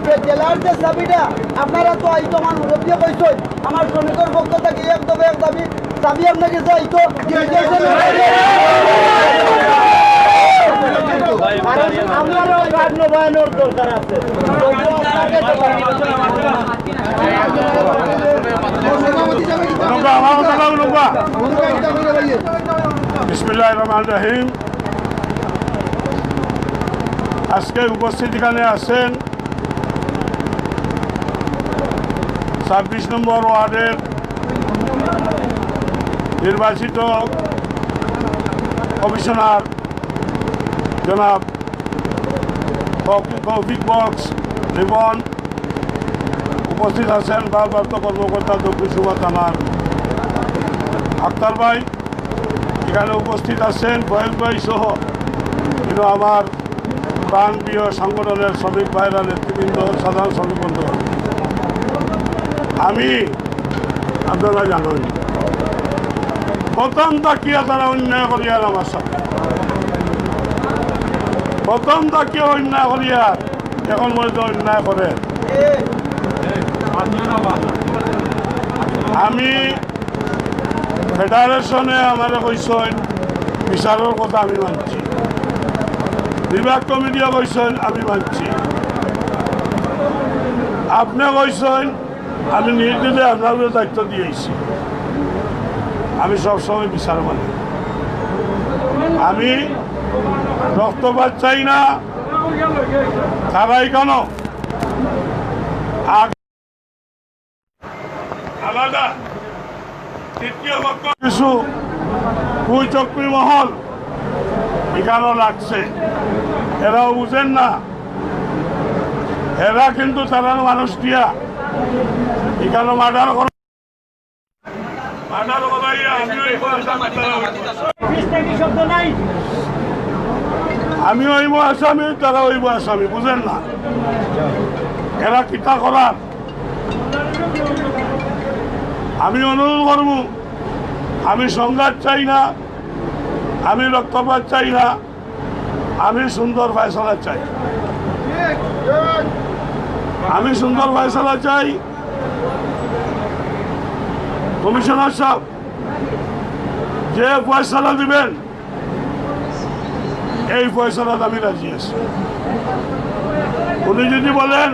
যে জেলার যে চাবিটা আপনারা তো আইতো আমার মুরব্বী কইছইন, আমার শ্রমিকর পক্ষ থেকে এক দফা এক দাবি, চাবি আপনাকে চাইতো। কারণ আমরারও কার্ড নবায়নর দরকার আছে। বিসমিল্লাহ রহমান রহিম। আজকে উপস্থিত এখানে আছেন ছাব্বিশ নম্বর ওয়ার্ডের নির্বাচিত কমিশনার জনাব তৌফিক, তৌফিক বক্স রিপন, উপস্থিত আছেন ভারপ্রাপ্ত কর্মকর্তা দক্ষিণ সুরমা থানার আক্তার ভাই, এখানে উপস্থিত আছেন ফয়েজ ভাই সহ কিন্তু আমার প্রাণপ্রিয় সংগঠনের শ্রমিক ভাইরা, নেতৃবৃন্দ, সাধারণ শ্রমিক বন্ধু, আমি, আপনারা জানেন, প্রথম থাকিয়া তারা অন্যায় করিয়ার আমার সাথে, প্রথম থাকিয়া অন্যায় করিয়ার, এখন পর্যন্ত অন্যায় করে। আমি ফেডারেশনে আমারে কইছইন বিচারর কথা, আমি মানছি। বিভাগ কমিটিও কইছইন, আমি মানছি। আপনে কইছইন, আমি নির্দ্বিধায় আপনার উপরে দায়িত্ব দিয়েছি। আমি সবসময় বিচার মানি। আমি রক্তপাত চাই না। তারাই কেন আলাদা তৃতীয় পক্ষ কিছু কুচক্রী মহল এখানে লাগছে, এরাও বুঝেন না। এরা কিন্তু তারার মানুষ দিয়া এখানে মার্ডার করে, মার্ডার করাইয়া আমি ওই আসামি, তারা ওই আসামি। আমি ওই আসামি, তারা ওই আসামি, বুঝেন না? এরা কিতা করার? আমি অনুরোধ করব, আমি সংঘাত চাই না, আমি রক্তপাত চাই না, আমি সুন্দর ফয়সালা চাই, আমি সুন্দর ফয়সালা চাই। কমিশনার সাহেব যে ফয়সালা দিবেন, এই ফয়সালাত আমি রাজি আছি। উনি যদি বলেন,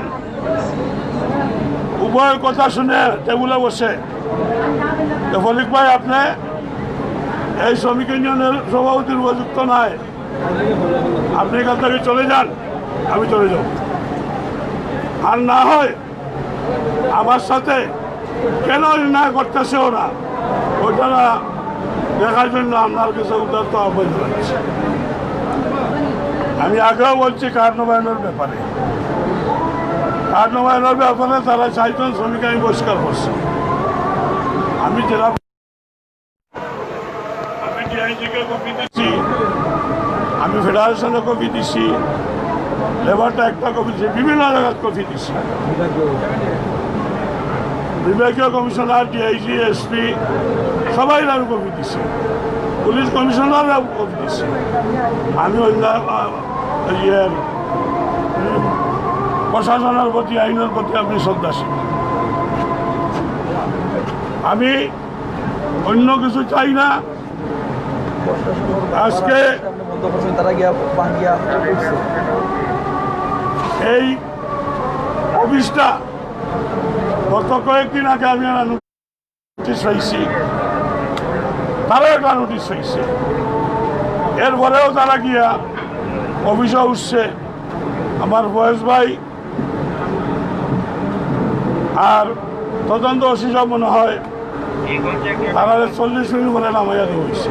উভয় কথা শুনে টেবুলে বসে, তো ফলিক ভাই, আপনি এই শ্রমিক ইউনিয়নের সভাপতির উপযুক্ত নয়, আপনি এখান থেকে চলে যান, আমি চলে যাব। আর না হয় আমার সাথে কেন অন্যায় করতেছে ওরা, ওটা দেখার জন্য আপনার কাছে উদাত্ত আহ্বান জানাচ্ছি। আমি আগেও বলছি কার্ড নবায়নের ব্যাপারে, কার্ড নবায়নের ব্যাপারে তারা চারজন শ্রমিক আমি বহিষ্কার করছি। আমি জেলা, আমি ডিআইজিকে কপি দিছি, আমি ফেডারেশনে কপি দিছি, লেবারটা একটা কপি দিছি, বিভিন্ন জায়গায় কপি দিছি। বিভাগীয় কমিশনার, ডিআইজি, এসপি, সবাই আমি কপি দিছি, পুলিশ কমিশনার আমি কপি দিছি। আমি অন্য, আহ, ইয়ের, উম, প্রশাসনের প্রতি, আইনের প্রতি আমি শ্রদ্ধাশীল। আমি অন্য কিছু চাই না। আজকে তারা গিয়া ভাঙ্গিয়া এই অফিসটা গত কয়েকদিন আগে আমি একটা নোটিশ পাইছি, তারা একটা নোটিশ পাইছে। এরপরেও তারা গিয়া অফিসে উঠছে। আমার ফয়েজ ভাই আর তদন্ত ওসি সাব মনে হয় তারা চল্লিশ মিনিট পরে নামাইয়া দেওয়া হয়েছে।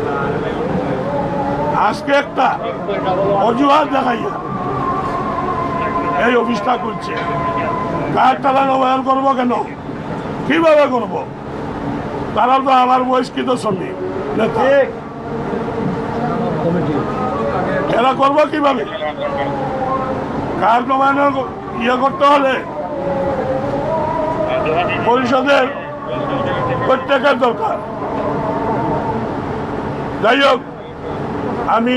আজকে একটা অজুহাত দেখাইয়া এই অফিসটা করছে। কার তারা নবায়ন করবো কেন, কিভাবে করবো? তারা তো আমার বহিষ্কৃত শ্রমিক নেতা। এরা করবো কিভাবে? কার নবায়ন ইয়ে করতে হলে পরিষদের প্রত্যেকের দরকার। যাই হোক, আমি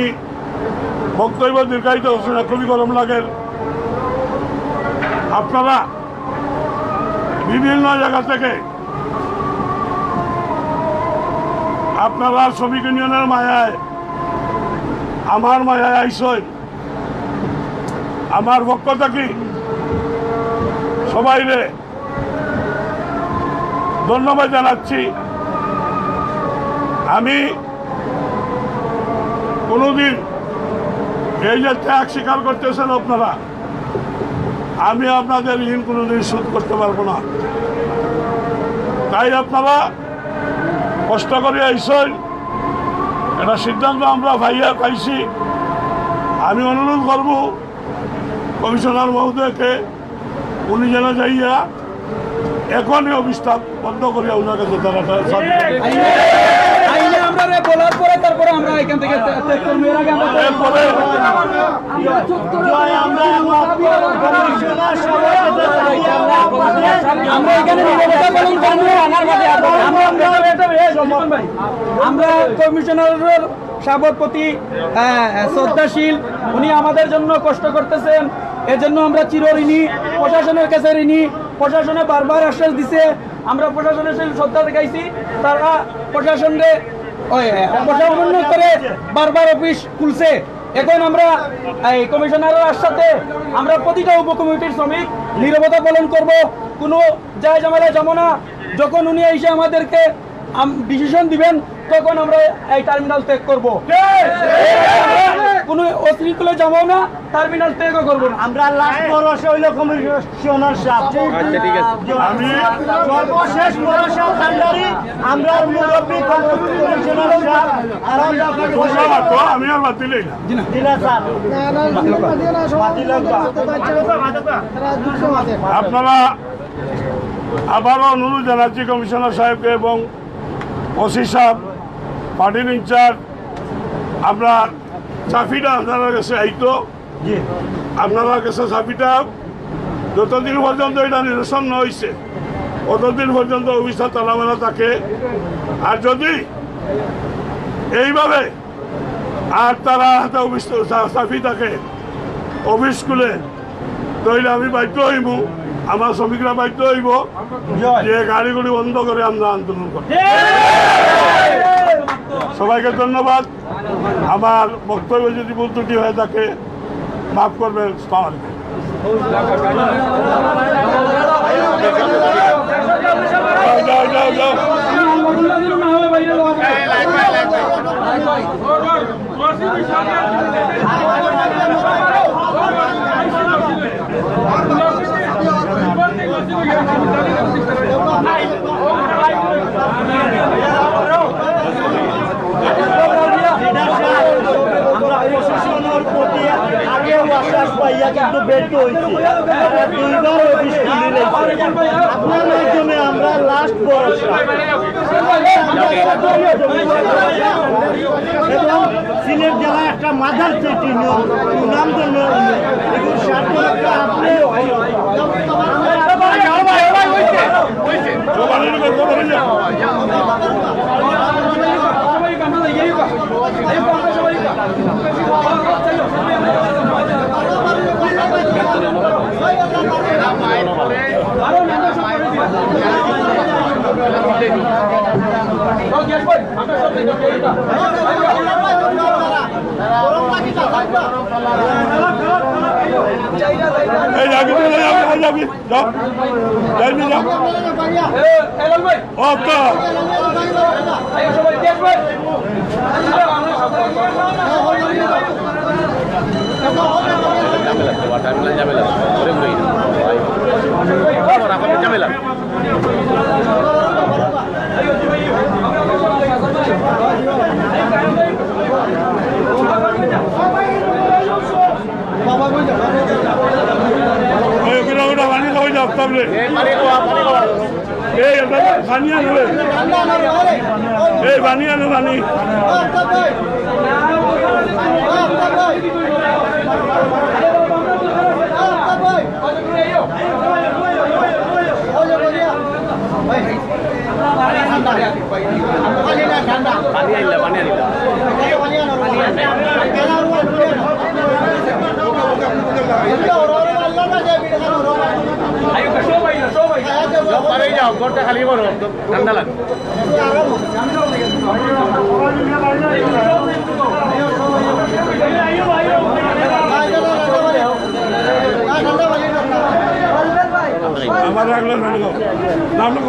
বক্তব্য দীর্ঘায়িত হচ্ছে না, খুবই গরম লাগে। আপনারা বিভিন্ন জায়গা থেকে আপনারা শ্রমিক ইউনিয়নের মায়ায়, আমার মায়ায় আইসই। আমার পক্ষ থেকে সবাইরে ধন্যবাদ জানাচ্ছি। আমি কোনোদিন এই যে ত্যাগ স্বীকার করতেছেন আপনারা, আমি আপনাদের ঋণ কোনোদিন শোধ করতে পারবো না। তাই আপনারা কষ্ট করে আইসেন, একটা সিদ্ধান্ত আমরা পাইয়া পাইছি। আমি অনুরোধ করব কমিশনার মহোদয়কে, উনি যেন যাইয়া এখন এই অফিসটা বন্ধ করিয়া ওনার কাছে তারা তারা চাবি দেন। আইলে, আইলে আমরা রে বলার পরে তারপরে আমরা এখান থেকে ত্যাগ করবো। এর আগে আমরা এরপরে আমরা এখানে নীরবতা পালন করবো। আমরা, আমরা কমিশনারের সভাপতি, আহ, শ্রদ্ধাশীল, উনি আমাদের জন্য কষ্ট করতেছেন, এর জন্য আমরা চিরঋণী, প্রশাসনের কাছে ঋণী। প্রশাসনে বারবার আশ্বাস দিছে, আমরা প্রশাসনের সাথে শ্রদ্ধা দেখাইছি, তারা প্রশাসনরে, ওই, অবসর করে বারবার অফিস খুলছে। এখন আমরা এই কমিশনারের আশ্বাসে আমরা প্রতিটা উপকমিটির শ্রমিক নীরবতা পালন করব, কোনো যায় ঝামেলা যাবো না। যখন উনি এসে আমাদেরকে ডিসিশন দিবেন, তখন আমরা এই টার্মিনাল ত্যাগ করব। কোনো অশৃঙ্খলা যাবো না, টার্মিনাল ত্যাগও করব না। আমরা লাস্ট ভরসা হইল কমিশনার সাহেব। আচ্ছা, ঠিক আছে। আমি সর্বশেষ ভরসা ভান্ডারি, আমরা মুরব্বী কমিশনার সাহেব। আর আমরা তো আমি আর বাতিল না। দিলা স্যার। আপনারা আবারও অনুরোধ জানাচ্ছি কমিশনার সাহেবকে এবং ওসি সাহেব, পার্টির ইনচার্জ, আমরা চাবিটা আপনার কাছে আইতো, জি। আপনার কাছে চাবিটা যতদিন পর্যন্ত এটা নিরসন না হইছে, ততদিন পর্যন্ত অফিসটা তালা মারা থাকে। আর যদি এইভাবে আর তারা হাতে অফিস চা-, চাবি থাকে, অফিস খুলে, তাইলে আমি বাধ্য হইব, আমার শ্রমিকরা বাধ্য হইব যে গাড়িগুলি বন্ধ করে আমরা আন্দোলন করব। সবাইকে ধন্যবাদ। আমার বক্তব্য যদি ভুল ত্রুটি হয়ে থাকে, মাফ করবেন। আসসালামু আলাইকুম। যাও, যাও, যাও, যাও। আমরা প্রশাসনের প্রতি আগেও আশ্বাস পাইয়া কিন্তু ব্যর্থ হইছি। তারা দুইবার অফিস খুলি লাইছে। আপনার মাধ্যমে আমরা লাস্ট ভরসা। এবং সিলেট জেলা একটা মাদার সিটি নিয়ম, সুনাম ধন্য ইউনিয়ন। এখন স্বার্থ রক্ষা আপনি, আমরা আপনার মাধ্যমে, যাও। যাইনি, যাও। ওকে। ঝামেলা, ঝামেলা। এই, ওগুলো, ওগুলো পানি খাওয়াই যাও, তাহলে। এই, পানি খাওয়া, পানি খাওয়া। এই, এটা পানি আনো রে। এই, পানি আনো, পানি। পানি আনিলা, পানি আনিলা। পারে যাও, ঘরটা খালি করো, ঠান্ডা লাগে। আমার এক লোক নাম লোক।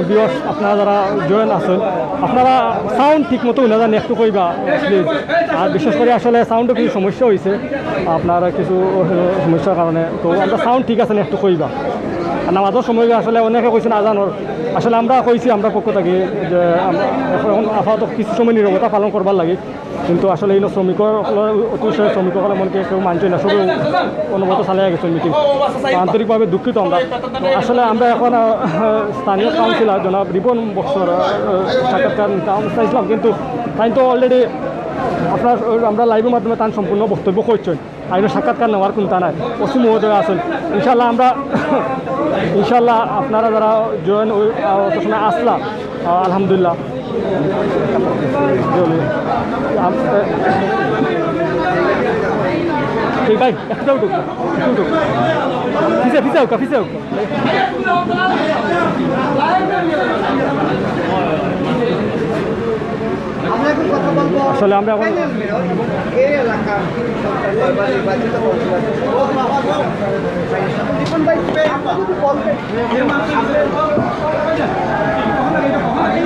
ভিউয়ার্স, আপনারা যারা জয়েন আছেন, আপনারা সাউন্ড ঠিক মতো হুনা যায়নি, একটু কইবা প্লিজ। আর বিশেষ করে আসলে সাউন্ডও কিছু সমস্যা হইছে, আপনারা কিছু সমস্যার কারণে। তো আমরা সাউন্ড ঠিক আছে নি, একটু কইবা। আর নামাজের সময় আসলে অনেকে কইছেন আজানর, আসলে আমরা কইছি আমরা পক্ষ থাকি যে আমরা এখন আপাতত কিছু সময় নীরবতা পালন করবার লাগি। কিন্তু আসলে এই শ্রমিকর অতিশয় শ্রমিক সকলে মনকে কেউ মানছে না, সবে অনবরত চালাই গেছে মিটিং। তো আন্তরিকভাবে দুঃখিত আমরা। তো আসলে আমরা এখন, আহ, স্থানীয় কাউন্সিলর জনাব রিপন বক্সর, আহ, সাক্ষাৎকার নিতাম চাইছিলাম, কিন্তু তাই তো অলরেডি আপনার, আমরা লাইভের মাধ্যমে তার সম্পূর্ণ বক্তব্য করছেন। আর সাক্ষাৎকার নেওয়ার কোনটা নাই, ওসি মহোদয় আছেন। ইনশাল্লাহ আমরা, ইনশাল্লাহ আপনারা যারা জয়েন ওই, আহ, অত সময় আসলা, আহ, আলহামদুলিল্লাহ। আম-, এই ভাই, একটু উঠুক, একটু উঠুক। পিছে, পিছে হোক, পিছে হোক। আসলে আমরা এখন এই এলাকার সরকার দরবার নির্বাচিত কর্মকর্তা। আপনি যদি বলতেন, আপনি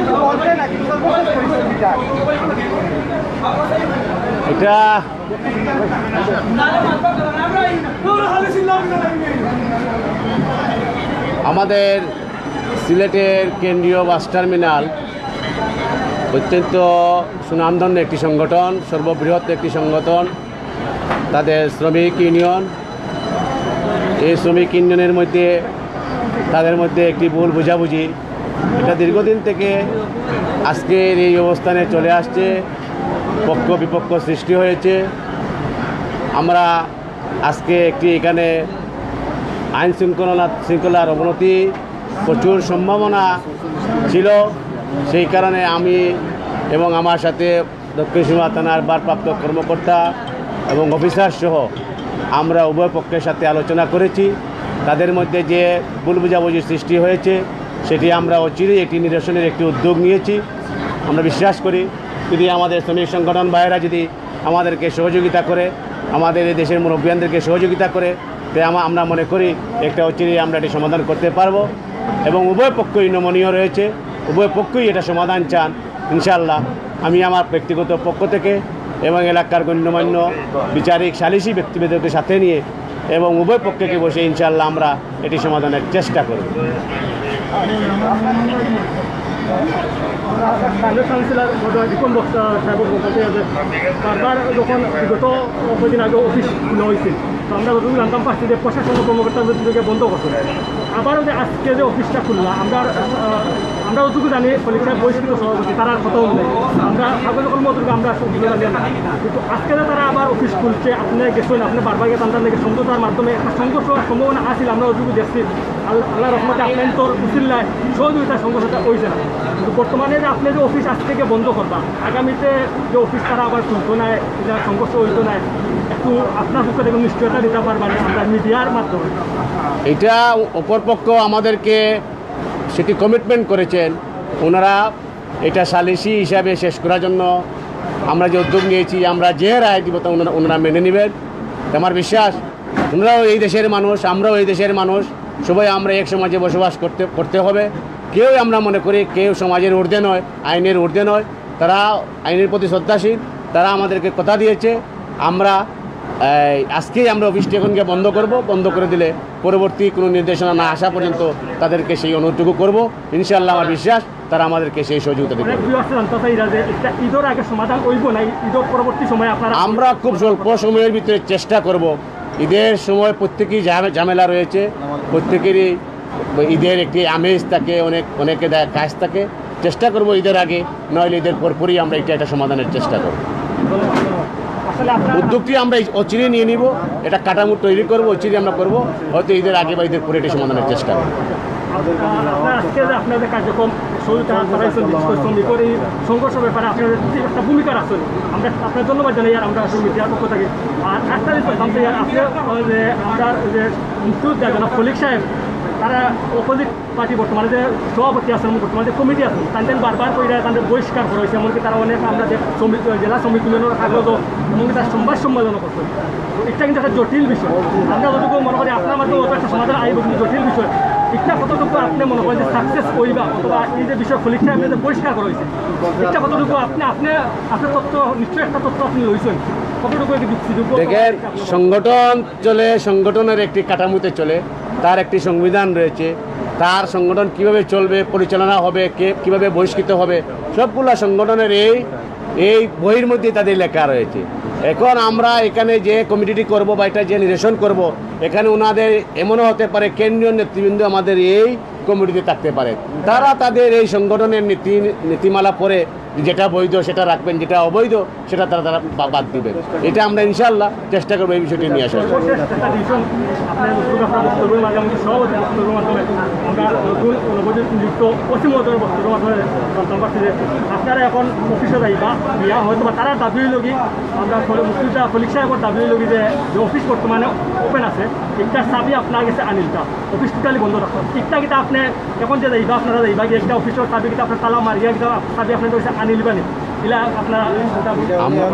যদি বলতেন আর কি, সর্বশেষ পরিস্থিতিটা। এটা আমাদের সিলেটের কেন্দ্রীয় বাস টার্মিনাল অত্যন্ত সুনামধন্য একটি সংগঠন, সর্ববৃহৎ একটি সংগঠন। তাদের শ্রমিক ইউনিয়ন, এই শ্রমিক ইউনিয়নের মধ্যে, তাদের মধ্যে একটি ভুল বুঝাবুঝি, এটা দীর্ঘদিন থেকে আজকের এই অবস্থানে চলে আসছে। পক্ষ বিপক্ষ সৃষ্টি হয়েছে। আমরা আজকে একটি এখানে আইন শৃঙ্খলা, শৃঙ্খলার অবনতি, প্রচুর সম্ভাবনা ছিল। সেই কারণে আমি এবং আমার সাথে দক্ষিণ সুরমা থানার ভারপ্রাপ্ত কর্মকর্তা এবং অফিসার সহ আমরা উভয় পক্ষের সাথে আলোচনা করেছি। তাদের মধ্যে যে ভুল বুঝাবুঝি সৃষ্টি হয়েছে, সেটি আমরা অচিরেই একটি নিরসনের একটি উদ্যোগ নিয়েছি। আমরা বিশ্বাস করি, যদি আমাদের শ্রমিক সংগঠন ভাইয়েরা যদি আমাদেরকে সহযোগিতা করে, আমাদের এই দেশের মুরব্বিয়ানদেরকে সহযোগিতা করে, তে আমা-, আমরা মনে করি একটা অচিরেই আমরা এটি সমাধান করতে পারবো। এবং উভয় পক্ষই নমনীয় রয়েছে, উভয় পক্ষই এটা সমাধান চান। ইনশাআল্লাহ, আমি আমার ব্যক্তিগত পক্ষ থেকে এবং এলাকার গণ্যমান্য বিচারিক সালিশি ব্যক্তিবর্গকে সাথে নিয়ে এবং উভয় পক্ষকে বসে ইনশাআল্লাহ আমরা এটি সমাধানের চেষ্টা করব। স্থানীয় কাউন্সিলর মহোদয় রিপন বক্তা সাহেবের পক্ষ থেকে যে বারবার যখন বিগত কদিন আগে অফিস খোলা হয়েছিল, তো আমরা যতটুকু জানতাম পারছি যে প্রশাসন কর্মকর্তা যতটুকু বন্ধ করছে। আবারও যে আজকে যে অফিসটা খুললা, আমরা, আহ, আমরা যতটুকু জানি খলিল সাহেব বহিষ্কৃত সভাপতি, তারার কথা অনুযায়ী আমরা কাগজ কলম অতটুকু আমরা সব কিছু জানি না। কিন্তু আজকে যে তারা আবার অফিস খুলছে, আপনি গেছেন, আপনি বারবার গেছেন, তার নাকি সমঝোতার মাধ্যমে একটা সংঘর্ষ হওয়ার সম্ভাবনা আছিল, আমরা যতটুকু দেখছি। আল-, আল্লাহর রহমতে আপনার তো উসিলায় সহযোগিতা সংঘর্ষটা হয়েছে না। কিন্তু বর্তমানে যে আপনি যে অফিস আজ থেকে বন্ধ করবা, আগামীতে যে অফিস তারা আবার খুলতো না, এটা সংঘর্ষ হইতো না, একটু আপনার পক্ষ থেকে নিশ্চয়তা দিতে পারবেন আমরা মিডিয়ার মাধ্যমে। এটা অপরপক্ষ আমাদেরকে সেটি কমিটমেন্ট করেছেন। ওনারা এটা সালিসি হিসাবে শেষ করার জন্য আমরা যে উদ্যোগ নিয়েছি, আমরা যে রায় দিব তা ওনারা ওনারা মেনে নেবেন। আমার বিশ্বাস, ওনারাও এই দেশের মানুষ, আমরাও এই দেশের মানুষ, সবাই আমরা এক সমাজে বসবাস করতে করতে হবে। কেউ, আমরা মনে করি, কেউ সমাজের ঊর্ধ্বে নয়, আইনের ঊর্ধ্বে নয়। তারা আইনের প্রতি শ্রদ্ধাশীল, তারা আমাদেরকে কথা দিয়েছে। আমরা এই, আজকেই আমরা অফিসটি এখন গিয়ে বন্ধ করব। বন্ধ করে দিলে পরবর্তী কোনো নির্দেশনা না আসা পর্যন্ত তাদেরকে সেই অনুরোধটুকু করব। ইনশাআল্লাহ, আমার বিশ্বাস, তারা আমাদেরকে সেই সহযোগিতা দেবে। অনেক ভিউয়ার্স জানতে চাইরা যে এটা ঈদের আগে সমাধান হইব না, ঈদের পরবর্তী সময়ে আপনারা আমরা খুব স্বল্প সময়ের ভিতরে চেষ্টা করব। ঈদের সময় প্রত্যেকেই ঝামে- ঝামেলা রয়েছে, প্রত্যেকেরই ঈদের একটি আমেজ থাকে, অনেক অনেকে দেয় কাজ থাকে। চেষ্টা করব ঈদের আগে, নইলে ঈদের পরপরই আমরা এটা একটা সমাধানের চেষ্টা করব। আসলে আপনার উদ্যোগটি আমরা এই অচিরে নিয়ে নিব, এটা কাঠামো তৈরি করব, অচিরে আমরা করব, হয়তো ঈদের আগে বা ঈদের পরে এটি সমাধানের চেষ্টা করব। আপনার, আপনার আজকে যে আপনাদের কার্যক্রম শুরু করা করাইছেন, বিশেষ করে শ্রমিকের এই সংঘর্ষ ব্যাপারে আপনাদের যে একটা ভূমিকা রাখছেন, আমরা আপনার ধন্যবাদ জানাই। আর আমরা আসলে মিডিয়ার পক্ষ থেকে আর একটা জিনিস বলতাম যে আপনি, আহ, যে আমরা যে মুক্তিযোদ্ধা জনাব খলিক সাহেব, তারা অপোজিট পার্টি বর্তমানে যে সভাপতি আছেন, বর্তমানে যে কমিটি আছেন, তাদের বারবার কইরা তাদের বহিষ্কার করা হয়েছে। এমনকি তারা অনেক, আমরা যে শ্রমিক, জেলা শ্রমিক ইউনিয়নের কাগজও, এমনকি তার সংবাদ সম্মেলনও করছে। তো এটা কিন্তু একটা জটিল বিষয়। আমরা যতটুকু মনে করি আপনার মাধ্যমে অত একটা সমাধান আইব, কিন্তু জটিল বিষয়। এটা কতটুকু আপনি মনে করেন যে সাকসেস হইবা, অথবা এই যে বিষয় খলিক সাহেব যে বহিষ্কার করা হয়েছে, এটা কতটুকু আপনি, আপনি, আপনার তথ্য, নিশ্চয়ই একটা তথ্য আপনি লইছেন, কতটুকু এটি যুক্তিযোগ্য? দেখেন, সংগঠন চলে, সংগঠনের একটি কাঠামোতে চলে, তার একটি সংবিধান রয়েছে। তার সংগঠন কিভাবে চলবে, পরিচালনা হবে, কে কিভাবে বহিষ্কৃত হবে, সবগুলা সংগঠনের এই এই বইয়ের মধ্যে তাদের লেখা রয়েছে। এখন আমরা এখানে যে কমিটিটি করব বা এটা যে নিরসন করব, এখানে ওনাদের এমনও হতে পারে কেন্দ্রীয় নেতৃবৃন্দ আমাদের এই কমিটিতে থাকতে পারে। তারা তাদের এই সংগঠনের নীতি নীতিমালা পড়ে যেটা বৈধ সেটা রাখবেন, যেটা অবৈধ সেটা তারা তারা বা- বাদ দিবেন। এটা আমরা ইনশাআল্লাহ চেষ্টা করবো এই বিষয়টি নিয়ে আসার। সর্বশেষ একটা বিষয়, আপনার বক্তব্য, আপনার বক্তব্যের মাধ্যমে, আমাদের সভাপতির বক্তব্যের মাধ্যমে আমরা নতুন নবনিযুক্ত ওসি মহোদয়ের বক্তব্যের মাধ্যমে জানতে পারছি যে আপনারা এখন অফিসে যাইবা, ইয়া হয়তো বা তারা দাবি হইল কি, আমরা খলি- মুক্তিযোদ্ধা খলিক সাহেবের দাবি হইল কি যে, যে অফিস বর্তমানে ওপেন আছে, একটা চাবি আপনার গেছে আনিলতা, অফিস টোটালি বন্ধ রাখা। একটা কিতা আপনি এখন যে যাইবা, আপনারা যাইবা কি একটা অফিসের চাবি কিতা আপনার তালা মারিয়া কিতা চাবি আপনার গেছে আনিলবা নি? ইলা আপনারা আমরা,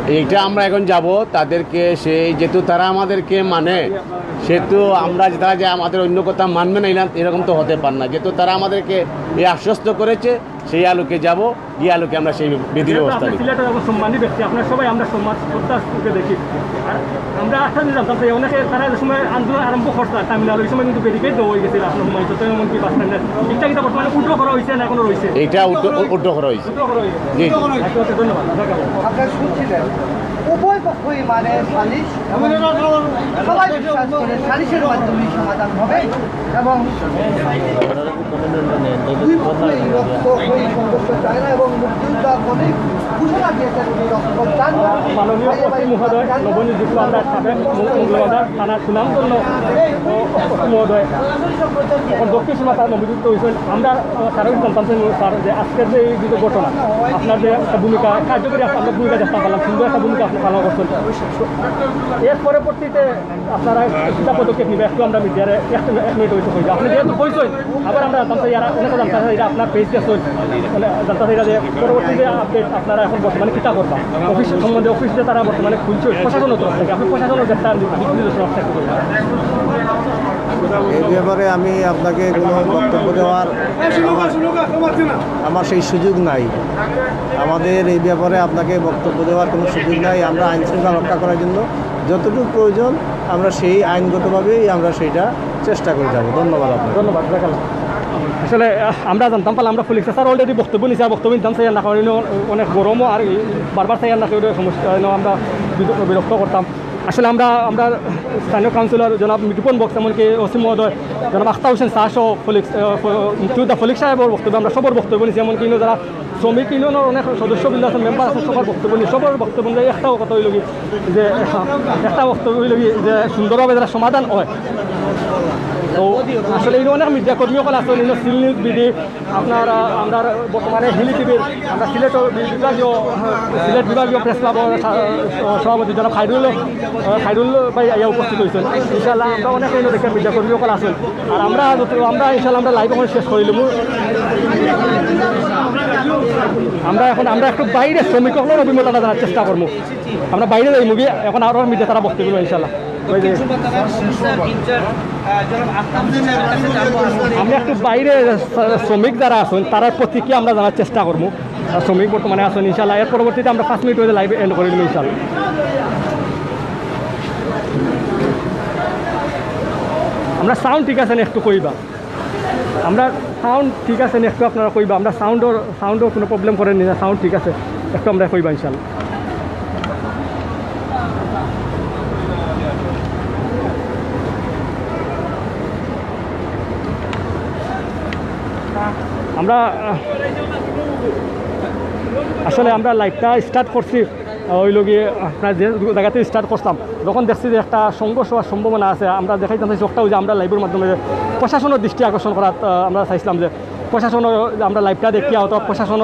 এইটা আমরা এখন যাব তাদেরকে, সেই যেহেতু তারা আমাদেরকে মানে, সেহেতু আমরা, তারা যে আমাদের অন্য কথা মানবে না, ইলা- এরকম তো হতে পারে না। যেহেতু তারা আমাদেরকে এই আশ্বস্ত করেছে, সেই আলোকে যাব, গিয়ে আলোকে আমরা সেই বিধি যেহেতু ব্যবস্থা আপনি নিই। সিলেটের একজন সম্মানী ব্যক্তি, আপনার সবাই আমরা সম্মান শ্রদ্ধার চোখে দেখি। আর আমরা আশা নিয়ে জানতাম যে অনেকে তারা যে সময় আন্দোলন আরম্ভ করছে তামিলনাড়ু, ওই সময় কিন্তু ব্যারিকেড দেওয়া হয়ে গেছিল আপনার সম্মানিত, তো এমনকি বাস স্ট্যান্ডের ইচ্ছাকৃত বর্তমানে উইথড্র করা হয়েছে না এখনো রয়েছে? এটা উইথড্র, উইথড্র করা হয়েছে। উইথড্র করা হয়েছে। জি, জি। আচ্ছা, আচ্ছা, ধন্যবাদ। আপনারা শুনছিলেন, উভয় পক্ষই মানে সালিশ এবং সবাই বিশ্বাস করে সালিশের মাধ্যমেই সমাধান হবে এবং দুই পক্ষই রক্ত, হই সংঘর্ষ চায় না এবং মুক্তিযোদ্ধা অনেক ঘোষণা দিয়েছেন, উনি রক্ত দান করবেন। মাননীয় ওসি মহোদয়, নবনিযুক্ত আমরা সাবেক মৌলভীবাজার থানার সুনামধন্য ও-, ওসি মহোদয়, এখন দক্ষিণ সীমা তার নবনিযুক্ত হয়েছেন। আমরা, আহ, তারও জানতাম যে, স্যার, যে আজকের যে এই যে ঘটনা, আপনার যে একটা ভূমিকা, কার্যকরী একটা আপনার ভূমিকা দেখতে পারলাম, সুন্দর একটা ভূমিকা আপনি পালন করছেন। এর পরবর্তীতে আপনারা কিতা পদক্ষেপ নিবা? একটু আমরা মিডিয়ারে এক, এক মিনিট হইতে কইবা। আপনি যেহেতু কইছেন, আবার আমরা জানতে চাই, এরা অনেকে জানতে চাই, এরা আপনার পেজ আছে, মানে, জানতে চাই যে পরবর্তী যে আপডেট আপনারা এখন বর্তমানে কিতা করবা, অফিস সম্বন্ধে, অফিস যে তারা বর্তমানে খুলছে প্রশাসনের তরফ থেকে, আপনি প্রশাসনের যে তার দিক নির্দেশনা আপনি একটু করবেন। এই ব্যাপারে আমি আপনাকে কোনো বক্তব্য দেওয়ার আমার, আমার সেই সুযোগ নাই। আমাদের এই ব্যাপারে আপনাকে বক্তব্য দেওয়ার কোনো সুযোগ নাই। আমরা আইন শৃঙ্খলা রক্ষা করার জন্য যতটুকু প্রয়োজন, আমরা সেই আইনগতভাবেই আমরা সেইটা চেষ্টা করে যাব। ধন্যবাদ আপনাকে। ধন্যবাদ, দেখালাম। আসলে, আহ, আমরা জানতাম পারলাম, আমরা পুলিশ স্যার অলরেডি বক্তব্য নিছে, আর বক্তব্য নিতাম চাই না, কারণ ইনো অনেক গরমও আর এই বারবার চাই না, কেউ সমস্যা, ইনো আমরা বিদ-, বিরক্ত করতাম। আসলে আমরা, আমরা স্থানীয় কাউন্সিলর জনাব মিঠুপন বক্স, এমনকি ওসি মহোদয় জনাব আখতার হোসেন শাহ সহ পুলিশ, আহ, প-, মুক্তিযোদ্ধা পুলিশ সাহেবের বক্তব্য, আমরা সবার বক্তব্য নিছি, এমনকি ইনো যারা শ্রমিক ইউনিয়নের অনেক সদস্যবৃন্দ আছেন, মেম্বার আছেন, সবার বক্তব্য নিয়ে, সবার বক্তব্য নিয়ে একটাও কথা হইল কি যে, একটা বক্তব্য হইল কি যে সুন্দরভাবে যারা সমাধান হয়। তো আসলে এই অনেক মিডিয়া কর্মী সকল আছেন, এই সিল নিউজ বিডি, আপনার, আহ, আমরা বর্তমানে হিলি টিভির, আমরা সিলেট বিভাগীয়, সিলেট বিভাগীয় প্রেস ক্লাবর সা-, সভাপতি জনাব খাইরুল, আহ, খাইরুল ভাই আইয়া উপস্থিত হয়েছেন। ইনশাআল্লাহ আমরা অনেক এই দেখে মিডিয়া কর্মী সকল আছেন। আর আমরা যত, আমরা ইনশাআল্লাহ আমরা লাইভ এখন শেষ করে নিলাম। আমরা এখন, আমরা একটু বাইরে শ্রমিক সকলের অভিমতটা জানার চেষ্টা করবো। আমরা বাইরে যাই মুভি, এখন আরো মিডিয়া তারা বক্তব্য ইনশাআল্লাহ। ওই যে আমরা একটু বাইরে শ্রমিক যারা আছেন, তারার প্রতিক্রিয়া আমরা জানার চেষ্টা করবো। আর শ্রমিক বর্তমানে আছেন, ইনশাআল্লাহ। এর পরবর্তীতে আমরা পাঁচ মিনিট হইলে লাইভ এন্ড করে দিব, ইনশাআল্লাহ। আমরা সাউন্ড ঠিক আছে না, একটু কইবা। আমরা সাউন্ড ঠিক আছে না, একটু আপনারা কইবা। আমরা সাউন্ডর, সাউন্ডর কোনো প্রবলেম করেনি না, সাউন্ড ঠিক আছে, একটু আমরা কইবা, ইনশাআল্লাহ। আমরা, আহ, আসলে আমরা লাইভটা স্টার্ট করছি, আহ, ওই লগে আপনার যে জায়গাতে স্টার্ট করতাম, যখন দেখছি যে একটা সংঘর্ষ হওয়ার সম্ভাবনা আছে, আমরা দেখাইতাম চাইছি চোখটা, ওই যে আমরা লাইভের মাধ্যমে যে প্রশাসনের দৃষ্টি আকর্ষণ করার, আহ, আমরা চাইছিলাম যে প্রশাসন, আমরা লাইভটা দেখিয়া অথবা প্রশাসন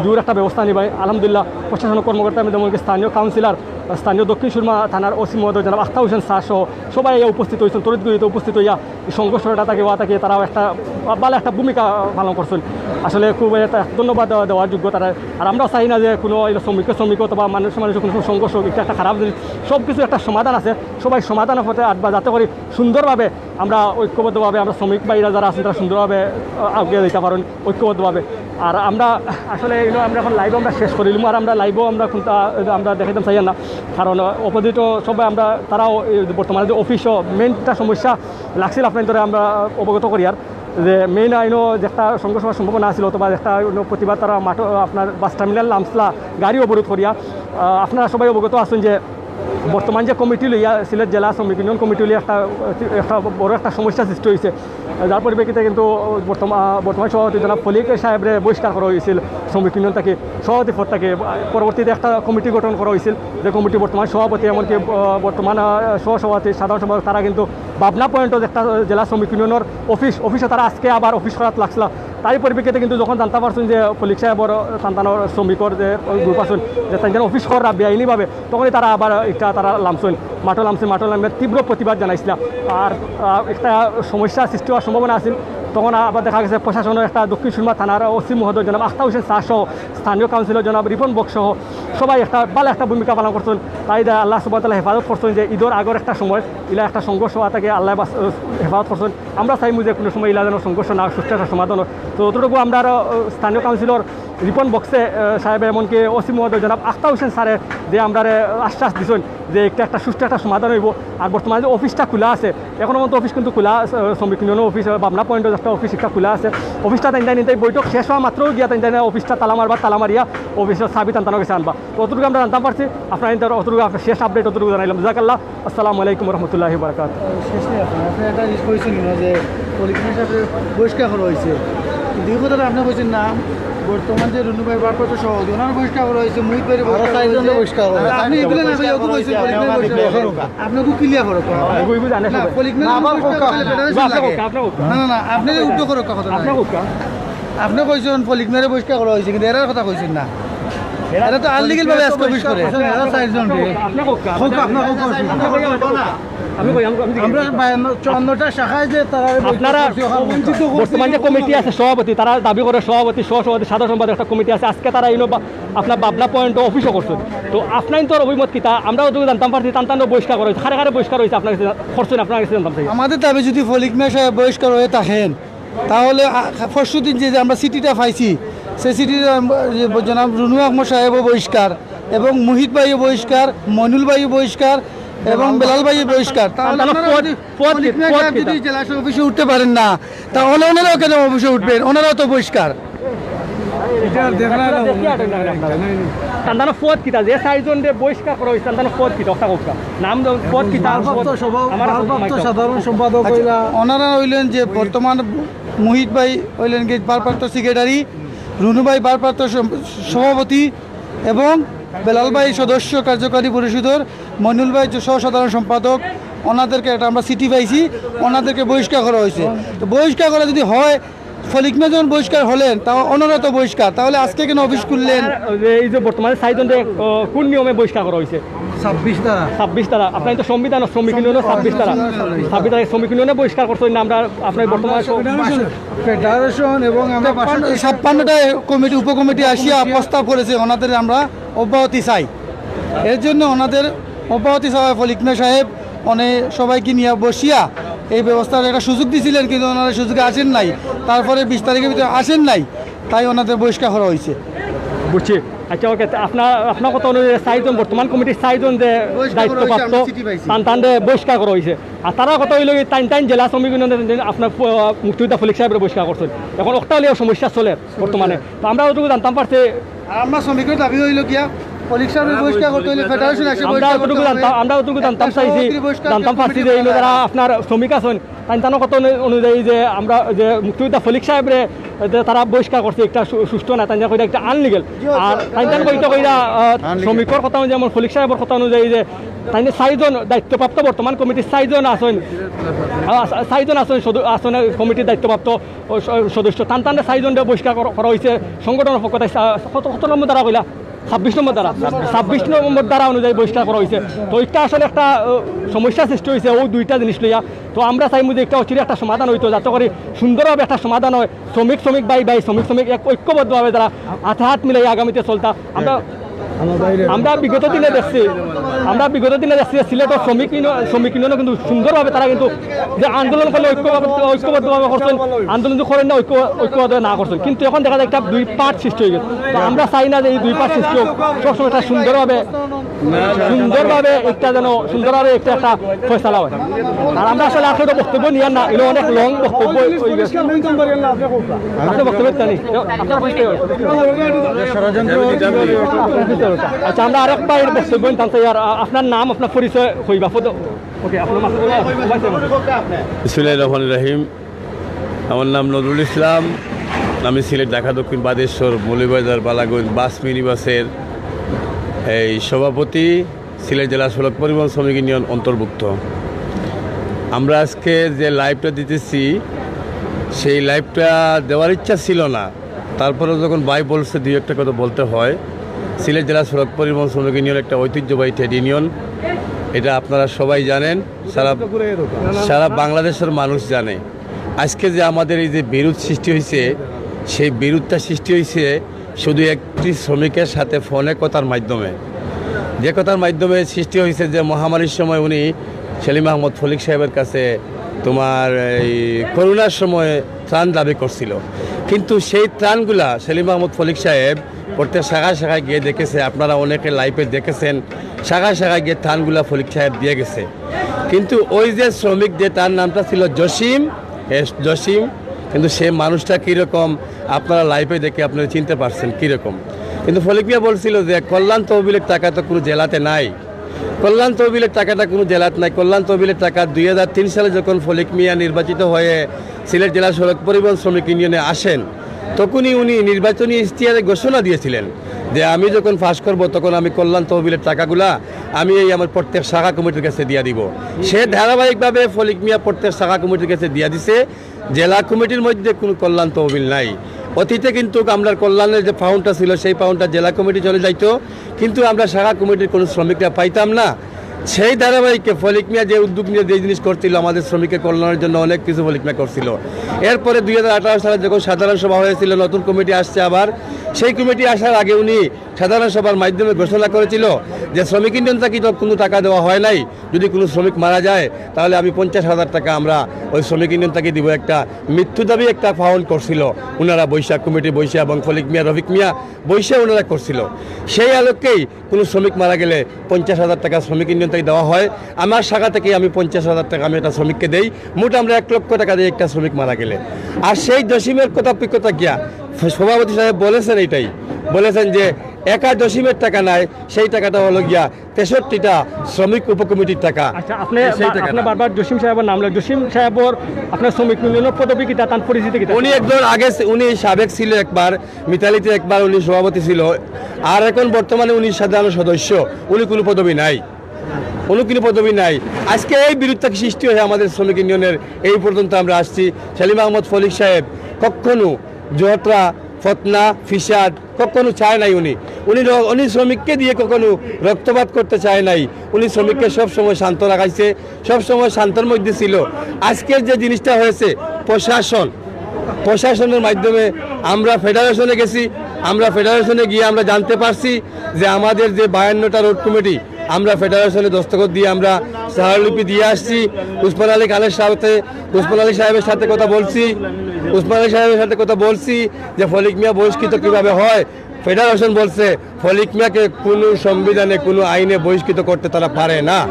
জোর একটা ব্যবস্থা নিবাই। আলহামদুলিল্লাহ, প্রশাসন কর্মকর্তা, যেমন কি স্থানীয় কাউন্সিলর, স্থানীয় দক্ষিণ সুরমা থানার ওসি মহোদয় জনাব আখতার হোসেন স্যার সহ সবাই আইয়া উপস্থিত হয়েছেন, তড়িৎ গতিতে উপস্থিত হইয়া এই সংঘর্ষটা তাকে ওয়া তাকে তারাও একটা ভালো একটা ভূমিকা পালন করছেন। আসলে খুব একটা ধন্যবাদ দেওয়া, দেওয়ার যোগ্য তারা। আর আমরা চাই না যে কোনো এই শ্রমিক শ্রমিক অথবা মানুষ মানুষের কোনো সংঘর্ষ হোক, এটা একটা খারাপ জিনিস। সব কিছু একটা সমাধান আছে, সবাই সমাধানের পথে আটবা, যাতে করি সুন্দরভাবে আমরা ঐক্যবদ্ধভাবে আমরা শ্রমিক ভাইরা যারা আছেন তারা সুন্দরভাবে, আহ, এগিয়ে যেতে পারেন ঐক্যবদ্ধভাবে। আর আমরা আসলে এই আমরা এখন লাইভ আমরা শেষ করিলাম, আর আমরা লাইভও আমরা এখন তা-, আমরা দেখাইতাম চাই না, কারণ অপোজিটও সবাই আমরা তারাও এই বর্তমানে যে অফিসও মেইনটা সমস্যা লাগছিল আপনার ধরে আমরা অবগত করি আর যে মেইন আইনও যে একটা সংঘর্ষ হওয়ার সম্ভাবনা আছিল অথবা একটা অন্য প্রতিবাদ তারা মাঠে আপনার বাস টার্মিনাল লামসলা গাড়ি অবরোধ করিয়া, আহ, আপনারা সবাই অবগত আছেন যে বর্তমান যে কমিটি লইয়া সিলেট জেলা শ্রমিক ইউনিয়ন কমিটি লইয়া একটা, একটা বড় একটা সমস্যা সৃষ্টি হয়েছে, যার পরিপ্রেক্ষিতে কিন্তু বর্তমান, বর্তমান সভাপতি জনাব ফলিক সাহেবরে বহিষ্কার করা হয়েছিল শ্রমিক ইউনিয়ন থেকে, সভাপতি পদ থেকে। পরবর্তীতে একটা কমিটি গঠন করা হয়েছিল, যে কমিটি বর্তমান সভাপতি এমনকি, আহ, বর্তমান, আহ, সহ সভাপতি, সাধারণ সম্পাদক তারা কিন্তু ভাবনা পয়েন্টও একটা জেলা শ্রমিক ইউনিয়নের অফিস, অফিসে তারা আজকে আবার অফিস করাত লাগছিলা। তাই পরিপ্রেক্ষিতে কিন্তু যখন জানতে পারছেন যে ফলিক সাহেবর সন্তানর শ্রমিকর যে গ্রুপ আছেন, যে তাই অফিস করা বেআইনিভাবে, তখনই তারা আবার একটা তারা লামছেন, মাঠে লামছেন, মাঠে লামে তীব্র প্রতিবাদ জানাইছিলা। আর, আহ, একটা সমস্যা সৃষ্টি হওয়ার সম্ভাবনা আছিল। তখন আবার দেখা গেছে প্রশাসনের একটা দক্ষিণ সুরমা থানার ওসি মহোদয় জনাব আখতার হোসেন স্যার সহ স্থানীয় কাউন্সিলর জনাব রিপন বক্স সহ সবাই একটা ভালো একটা ভূমিকা পালন করছেন। তাই দা আল্লাহ সুবহানাহু ওয়া তাআলা হেফাজত করছেন যে ঈদর আগর একটা সময় ইলা একটা সংঘর্ষ হওয়া থেকে আল্লাহ বাস-, হেফাজত করছেন। আমরা চাইমু যে কোনো সময় ইলা যেন সংঘর্ষ না, সুষ্ঠু একটা সমাধান হয়। তো অতটুকু আমরা আরও, আহ, স্থানীয় কাউন্সিলর রিপন বক্সে, আহ, সাহেব এমনকি ওসি মহোদয় জনাব আখতার হোসেন স্যারে যে আমরা আশ্বাস দিছেন যে একটা, একটা সুষ্ঠু একটা সমাধান হইব। আর বর্তমানে যে অফিসটা খোলা আছে, এখনো পর্যন্ত অফিস কিন্তু খোলা আছে, আহ, শ্রমিক ইউনিয়নের অফিস, আহ, ভাবনা পয়েন্টও একটা অফিস একটা খোলা আছে। অফিসটা তাই তাই নিতে বৈঠক শেষ হওয়া মাত্রও গিয়া তাই তাই অফিসটা তালা মারবা, তালা মারিয়া অফিসের চাবি তান্তানো গেছে আনবা। তো অতটুকু আমরা জানতাম পারছি, আপনারা কিন্তু অতটুকু আপনার শেষ আপডেট অতটুকু জানাইলাম। জাজাকাল্লাহ। আসসালামু আলাইকুম রহমতুল্লাহি বারাকাত। শেষ নেই আপনার, আপনি একটা জিনিস কইছেন না যে পলিটিক্যাল হিসাবে বহিষ্কার করা হয়েছে, কিন্তু এই কথাটা আপনি কইছেন না। বর্তমান যে রুনু ভাই ভারপ্রাপ্ত সভাপতি, ওনার বহিষ্কার করা হয়েছে, মুহিত ভাইয়ের আরো বহিষ্কার করা চারজনের হয়েছে। বহিষ্কার করা হয়েছে। আপনি এগুলো না কইয়া ওকে কইছেন, পলিটিক্যাল বহিষ্কার করা হয়েছে। আপনি ওকে ক্লিয়ার করো। এগুলো, এগুলো জানে না, সবাই। পলিটিক্যাল না, আবার বহিষ্কার ওকে, করলে ফেডারেশন আপনার লাগে। ওকে, আপনার ওকে। না, না, না, আপনি উল্টো করো কথা। আপনার ওকে। আপনি কইছেন পলিটিক্যাল বহিষ্কার করা হয়েছে, কিন্তু এরার কথা কইছেন না। এরা তো আনলিগ্যাল ভাবে আজকে অফিস করে। এরা চারজন রে। আপনার ওকে। হোক, আপনার হোক, হোক। আমি কই, আমি, আমি আমরা বায়ান্ন, চুয়ান্নটা শাখায় যে তারা আপনারা বঞ্চিত করছে, বর্তমান যে কমিটি আছে, সভাপতি, তারা দাবি করে সভাপতি, সহ সভাপতি, সাধারণ সম্পাদক একটা কমিটি আছে। আজকে তারা ইনো বা-, আপনার ভাবনা পয়েন্ট অফিসও করছেন। তো আপনার তো অভিমত কিতা? আমরাও তো জানতাম পারছি, তান তানও বহিষ্কার করা হয়েছে। খারে খারে বহিষ্কার হয়েছে আপনার কাছে, করছেন আপনার কাছে জানতাম চাই। আমাদের দাবি যদি ফলিক মিয়া সাহেব বহিষ্কার হয়ে থাকেন, তাহলে, আ, পরশু দিন যে, যে আমরা চিঠিটা পাইছি, সেই চিঠির, আম, যে জনাব রুনু আহমদ সাহেবও বহিষ্কার এবং মুহিত ভাইও বহিষ্কার, মইনুল ভাইও বহিষ্কার এবং বেলাল ভাইও বহিষ্কার। তাহলে তাহলে আপনারা পদ, যদি পদ, মলিক মিয়া পদ সাহেব কিতা? যদি জেলা অফিসে উঠতে পারেন না, তাহলে ওনারাও কেন অফিসে উঠবেন? ওনারাও তো বহিষ্কার। এটা আর দেখা না, না, না, না। তান্দানো পদ কিতা? যে চাইজন যে বহিষ্কার করা হয়েছে, তান্দানো পদ কিতা? ওটা কোকা। নাম দাও, পদ কিতা? ভারপ্রাপ্ত সভা-, আমার ভারপ্রাপ্ত সাধারণ সম্পাদক আচ্ছা, হইলা। ওনারা হইলেন যে বর্তমান মুহিত ভাই হইলেন কি ভারপ্রাপ্ত সেক্রেটারি, রুনু ভাই ভারপ্রাপ্ত সম-, সভাপতি এবং বেলাল ভাই সদস্য কার্যকারী পরিষদর, মইনুল ভাই সহ সাধারণ সম্পাদক, ওনাদেরকে একটা আমরা চিঠি পাইছি, ওনাদেরকে বহিষ্কার করা হয়েছে। তো বহিষ্কার করা যদি হয়, ফলিক মিয়া যখন বহিষ্কার হলেন, তা ওনারা তো বহিষ্কার, তাহলে আজকে কেন অফিস খুললেন? আর যে এই যে বর্তমানে চাইরজনরে কোন নিয়মে বহিষ্কার করা হয়েছে? ছাব্বিশ ধারা। ছাব্বিশ ধারা। আপনার তো সংবিধান শ্রমিক ইউনিয়নও ছাব্বিশ ধারা। ছাব্বিশ ধারা শ্রমিক ইউনিয়নে বহিষ্কার করছেন না, আমরা আপনার বর্তমানে ফেডারেশন এবং আমরা বাসা ছাপ্পান্নটা কমিটি, উপকমিটি আসিয়া প্রস্তাব করেছে, ওনাদের আমরা অব্যাহতি চাই। এর জন্য ওনাদের অব্যাহতি চাওয়ায় ফলিক মিয়া সাহেব অনেক সবাইকে নিয়ে বসিয়া এই ব্যবস্থার একটা সুযোগ দিছিলেন, কিন্তু ওনারা সুযোগে আসেন নাই। তারপরে বিশ তারিখের ভিতরে আসেন নাই, তাই ওনাদের বহিষ্কার করা হয়েছে। বুঝছি। আচ্ছা, ওকে। আপনার আপনার কথা অনুযায়ী চাইরজন, বর্তমান কমিটির চাইরজন যে বহিষ্কার করা হয়েছে, দায়িত্বপ্রাপ্ত, আমরা চিঠি পাইছি। তান তানরে বহিষ্কার করা হয়েছে। আর তারা কথা হইল কি, তাইন তাইন জেলা শ্রমিক ইউনিয়নের আপনার মুক্তিযোদ্ধা ফলিক সাহেবরে বহিষ্কার করছেন। এখন অকটা হলেও সমস্যা চলে বর্তমানে। তো আমরা যতটুকু জানতাম পারছি, আর আমরা শ্রমিকের দাবি হইল গিয়া ফলিক সাহেবের বহিষ্কার করতে হইলে ফেডারেশন এসে আমরা বহিষ্কার করতে যতটুকু হবে। জানতাম আমরা যতটুকু জানতাম একটা চাইছি, সভাপতির বহিষ্কার জানতাম করতে পারছি হবে। যে এই যারা আপনার শ্রমিক আছেন, তাইন তান কথা অনু- অনুযায়ী যে আমরা যে মুক্তিযোদ্ধা ফলিক সাহেবরে যে তারা বহিষ্কার করছে, একটা সু- সুষ্ঠু না, তাইন কইরা একটা আনলিগেল। আর তাইন তান কইতে কইরা আহ, শ্রমিকর কথা অনুযায়ী, যেমন ফলিক সাহেবর কথা অনুযায়ী যে তাইন চাইরজন দায়িত্বপ্রাপ্ত, বর্তমান কমিটির চাইরজন আছেন, আহ, চাইরজন আছেন সদ- আছেন কমিটির দায়িত্বপ্রাপ্ত ও স- সদস্য, তান তানরে চাইরজনরে বহিষ্কার করা করা হয়েছে সংগঠনের পক্ষ থেকে। আহ, কত কত নম্বর ধারা কইলা? ছাব্বিশ নম্বর ধারা। ছাব্বিশ নম্বর ধারা অনুযায়ী বহিষ্কার করা হয়েছে। তো এটা আসলে একটা আহ, সমস্যা সৃষ্টি হয়েছে ওই দুইটা জিনিস লইয়া। তো আমরা চাইমু যে একটা অচিরে একটা সমাধান হইতো, যাতে করে সুন্দরভাবে একটা সমাধান হয়, শ্রমিক শ্রমিক ভাই ভাই, শ্রমিক শ্রমিক এক ঐক্যবদ্ধভাবে তারা হাতে হাত মিলাই আগামীতে চলতা। আমরা আমরা বিগত দিনে দেখছি, আমরা বিগত দিনে দেখছি যে সিলেটের শ্রমিক ইউনিয়ন, শ্রমিক ইউনিয়নও কিন্তু সুন্দরভাবে তারা কিন্তু যে আন্দোলন করলে ঐক্যভাবে, ঐক্যবদ্ধভাবে করছেন, আন্দোলন যদি করেন না ঐক্য ঐক্যবদ্ধ না করছেন, কিন্তু এখন দেখা যায় একটা দুই পার্ট সৃষ্টি হয়ে গেছে। তো আমরা চাই না যে এই দুই পার্ট সৃষ্টি হোক, সবসময় একটা সুন্দরভাবে সুন্দরভাবে একটা যেন সুন্দরভাবে একটা একটা ফয়সালা হয়। আর আমরা আসলে আসলে বক্তব্য নিয়ে না, এটা অনেক লং বক্তব্য হয়ে গেছে। আপনি বক্তব্য জানি আপনার বুঝতে হবে। আচ্ছা, আমরা আরেক ভাইয়ের বক্তব্য নিতাম চাই। আর আ- আপনার নাম, আপনার পরিচয় হইবা। ওকে, আপনার মাত্র বিসমিল্লাহির রহমানির রহিম। আমার নাম নজরুল ইসলাম। আমি সিলেট ঢাকা দক্ষিণ বাদেশ্বর মৌলভীবাজার বালাগঞ্জ বাস মিনিবাসের এই সভাপতি, সিলেট জেলা সড়ক পরিবহন শ্রমিক ইউনিয়ন অন্তর্ভুক্ত। আমরা আজকে যে লাইভটা দিতেছি, সেই লাইভটা দেওয়ার ইচ্ছা ছিল না। তারপরে যখন ভাই বলছে দুই একটা কথা বলতে হয়, সিলেট জেলা সড়ক পরিবহন শ্রমিক ইউনিয়ন একটা ঐতিহ্যবাহী ট্রেড ইউনিয়ন, এটা আপনারা সবাই জানেন, সারা সারা বাংলাদেশের মানুষ জানে। আজকে যে আমাদের এই যে বিরোধ সৃষ্টি হয়েছে, সেই বিরোধটা সৃষ্টি হয়েছে শুধু একটি শ্রমিকের সাথে ফোনে কথার মাধ্যমে, যে কথার মাধ্যমে সৃষ্টি হয়েছে যে মহামারীর সময় উনি সেলিম আহমদ ফলিক সাহেবের কাছে তোমার এই করোনার সময় ত্রাণ দাবি করছিল, কিন্তু সেই ত্রাণগুলা সেলিম আহমদ ফলিক সাহেব প্রত্যেক শাখায় শাখায় গিয়ে দেখেছে, আপনারা অনেকে লাইভে দেখেছেন, শাখায় শাখায় গিয়ে ত্রাণগুলা ফলিক সাহেব দিয়ে গেছে। কিন্তু ওই যে শ্রমিক, যে তার নামটা ছিল জসিম, এস জসিম, কিন্তু সে মানুষটা কীরকম আপনারা লাইভে দেখে আপনারা চিনতে পারছেন কীরকম। কিন্তু ফলিক মিয়া বলছিল যে কল্যাণ তহবিলের টাকা তো কোনো জেলাতে নাই, কল্যাণ তহবিলের টাকাটা কোনো জেলাত নাই। কল্যাণ তহবিলের টাকা দুই হাজার তিন সালে যখন ফলিক মিয়া নির্বাচিত হয়ে সিলেট জেলা সড়ক পরিবহন শ্রমিক ইউনিয়নে আসেন, তখনই উনি নির্বাচনী ইশতেহারে ঘোষণা দিয়েছিলেন যে আমি যখন পাশ করব, তখন আমি কল্যাণ তহবিলের টাকাগুলা আমি এই আমার প্রত্যেক শাখা কমিটির কাছে দিয়ে দিব। সে ধারাবাহিকভাবে ফলিক মিয়া প্রত্যেক শাখা কমিটির কাছে দিয়ে দিছে। জেলা কমিটির মধ্যে কোনো কল্যাণ তহবিল নাই। অতীতে কিন্তু আমরার কল্যাণের যে ফান্ডটা ছিল, সেই ফান্ডটা জেলা কমিটি চলে যাইতো, কিন্তু আমরা শাখা কমিটির কোনো শ্রমিকরা পাইতাম না। সেই ধারাবাহিকে ফলিক মিয়া যে উদ্যোগ নিয়ে যে জিনিস করছিল, আমাদের শ্রমিকের কল্যাণের জন্য অনেক কিছু ফলিক মিয়া করছিল। এরপরে দুই হাজার আঠারো সালে যখন সাধারণ সভা হয়েছিল, নতুন কমিটি আসছে আবার, সেই কমিটি আসার আগে উনি সাধারণ সভার মাধ্যমে ঘোষণা করেছিল যে শ্রমিক ইউনিয়ন থেকে তো কোনো টাকা দেওয়া হয় নাই, যদি কোনো শ্রমিক মারা যায়, তাহলে আমি পঞ্চাশ হাজার টাকা আমরা ওই শ্রমিক ইউনিয়ন থেকে দিব। একটা মৃত্যু দাবি একটা ফান্ড করছিল ওনারা, বৈশাখ কমিটি বৈশাখ এবং ফলিক মিয়া, রফিক মিয়া বৈশাখ ওনারা করছিল। সেই আলোকেই কোনো শ্রমিক মারা গেলে পঞ্চাশ হাজার টাকা শ্রমিক ইউনিয়ন থেকে দেওয়া হয়। আমার শাখা থেকে আমি পঞ্চাশ হাজার টাকা আমি একটা শ্রমিককে দেই। মোট আমরা এক লক্ষ টাকা দিই একটা শ্রমিক মারা গেলে। আর সেই জসিমের কথা পিকতা গিয়া সভাপতি সাহেব বলেছেন, এটাই বলেছেন যে একা জসিমের টাকা নাই, সেই টাকাটা হলো গিয়া তেষট্টিটা শ্রমিক উপকমিটির টাকা। আচ্ছা, আপনি সেই বা- টাকাটা। আপনি বারবার জসিম সাহেবের নাম লয়। জসিম সাহেবর আপনার শ্রমিক ইউনিয়নের পদবি কিতা, তার পরিচিতি কিতা? উনি একজন আগে সে- উনি সাবেক ছিল একবার, মিতালিতে একবার উনি সভাপতি ছিল, আর এখন বর্তমানে উনি সাধারণ সদস্য, উনি কোনো পদবি নাই। কোনো কোনো পদবি নাই। আজকে এই বিরোধটা সৃষ্টি হয়ে আমাদের শ্রমিক ইউনিয়নের এই পর্যন্ত আমরা আসছি। সেলিম আহমদ ফলিক সাহেব কখনো জটরা, ফতনা, ফিসাদ কখনো চায় নাই। উনি উনি র- উনি শ্রমিককে দিয়ে কখনো রক্তপাত করতে চায় নাই। উনি শ্রমিককে সব সময় শান্ত রাখাইছে, সব সময় শান্তর মধ্যে ছিল। আজকের যে জিনিসটা হয়েছে, প্রশাসন প্রশাসনের মাধ্যমে আমরা ফেডারেশনে গেছি। আমরা ফেডারেশনে গিয়ে আমরা জানতে পারছি যে আমাদের যে বায়ান্নটা রোড কমিটি, আমরা ফেডারেশনে দস্তখত দিয়ে আমরা স্মারকলিপি দিয়ে আসছি। উসমান আলী খানের সাথে, উসমান আলী সাহেবের সাথে কথা বলছি, উসমান আলী সাহেবের সাথে কথা বলছি যে ফলিক মিয়া বহিষ্কৃত কিভাবে হয়। ফেডারেশন বলছে ফলিক মিয়াকে কোনো সংবিধানে, কোনো আইনে বহিষ্কৃত করতে তারা পারে না,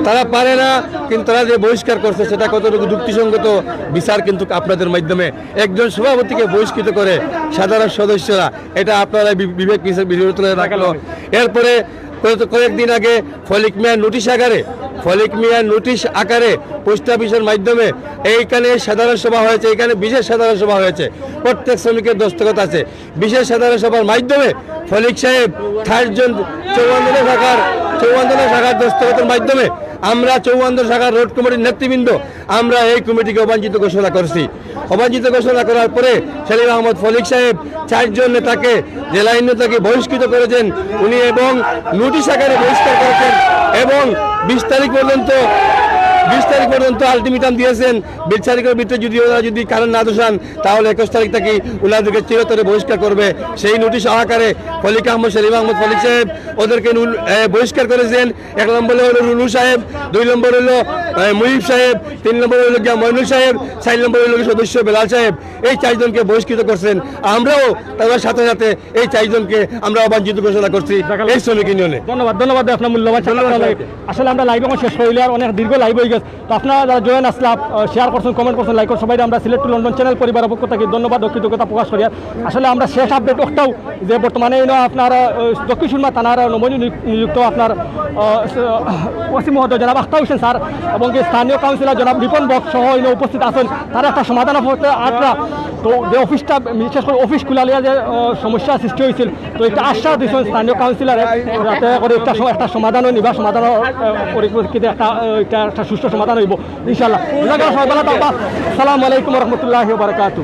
তারা পারে না। কিন্তু তারা যে বহিষ্কার করছে, সেটা কতটুকু যুক্তিসঙ্গত বিচার কিন্তু আপনাদের মাধ্যমে। একজন সভাপতিকে বহিষ্কৃত করে সাধারণ সদস্যরা, এটা আপনারা বি- বিবেক বিচে- বিবেচনায় রাখলো। এরপরে কয়েক- কয়েকদিন আগে ফলিক মিয়ার নোটিশ আকারে, ফলিক মিয়ার নোটিশ আকারে পোস্ট অফিসের মাধ্যমে এইখানে সাধারণ সভা হয়েছে, এখানে বিশেষ সাধারণ সভা হয়েছে, প্রত্যেক শ্রমিকের দস্তখত আছে। বিশেষ সাধারণ সভার মাধ্যমে ফলিক সাহেব চারজন চৌয়ান্নটা শাখার, চৌয়ান্নটা শাখার দস্তখতের মাধ্যমে আমরা চৌয়ান্ন শাখার রোড কমিটির নেতৃবৃন্দ আমরা এই কমিটিকে অবাঞ্ছিত ঘোষণা করছি। অবাঞ্ছিত ঘোষণা করার পরে সেলিম আহমদ ফলিক সাহেব চারজন নেতাকে, জেলা ইউনিয়ন থেকে বহিষ্কৃত করেছেন উনি, এবং নোটিশ আকারে বহিষ্কার করেছেন, এবং বিশ তারিখ পর্যন্ত, বিশ তারিখ পর্যন্ত আলটিমেটাম দিয়েছেন। বিশ তারিখের ভিতরে যদি ওরা যদি কারণ না দর্শান, তাহলে একুশ তারিখ থেকে ওনাদেরকে চিরতরে বহিষ্কার করবে। সেই নোটিশ আকারে ফলিক আহমদ, সেলিম আহমদ ফলিক সাহেব ওদেরকে নুল- এ, বহিষ্কার করেছেন। এক নম্বরে হলো রুলু সাহেব, দুই নম্বর হলো এ, মুহিব সাহেব, তিন নম্বর হলো গিয়া মইনুল সাহেব, চার নম্বর হলো গিয়া সদস্য বেলাল সাহেব। এই চারজনকে বহিষ্কৃত করছেন। আমরাও তাদের সাথে সাথে এই চারজনকে আমরা অবাঞ্ছিত ঘোষণা করছি এই শ্রমিক ইউনিয়নে। ধন্যবাদ। ধন্যবাদ আপনার মূল্যবান সাক্ষাৎকার লাগি। আসলে আমরা লাইভ এখন শেষ করিলে আর অনেক দীর্ঘ লাইভ হয়ে গেছে। তো আপনারা যারা জয়েন আসলাম, শেয়ার করছেন, কমেন্ট করছেন, লাইক করছেন, সবাই আমরা সিলেট টু লন্ডন চ্যানেল পরিবারের পক্ষ থেকে ধন্যবাদ ও কৃতজ্ঞতা প্রকাশ করি। আর আসলে আমরা শেষ আপডেট ওটাও যে বর্তমানে ইনো আপনার আহ, দক্ষিণ সুরমা থানার নবনিযুক্ত আপনার আহ, ওসি মহোদয় জনাব আখতার হোসেন স্যার এবং যে স্থানীয় কাউন্সিলর জনাব রিপন বক সহ ইনো উপস্থিত আছেন, তারা একটা সমাধান করতে আটরা। তো যে অফিসটা, বিশেষ করে অফিস খুলালিয়া যে আহ, সমস্যা সৃষ্টি হয়েছিল, তো একটা আশ্বাস দিয়েছেন স্থানীয় কাউন্সিলরে, যাতে করে একটা সম- একটা সমাধান নিবা, সমাধান আহ, পরিপ্রেক্ষিতে একটা আহ, এটা একটা সুষ্ঠু সমাধান হইব ইনশাআল্লাহ। সবাই ভালো থাকবা। আসসালামু আলাইকুম রহমতুল্লাহ বারকাতু।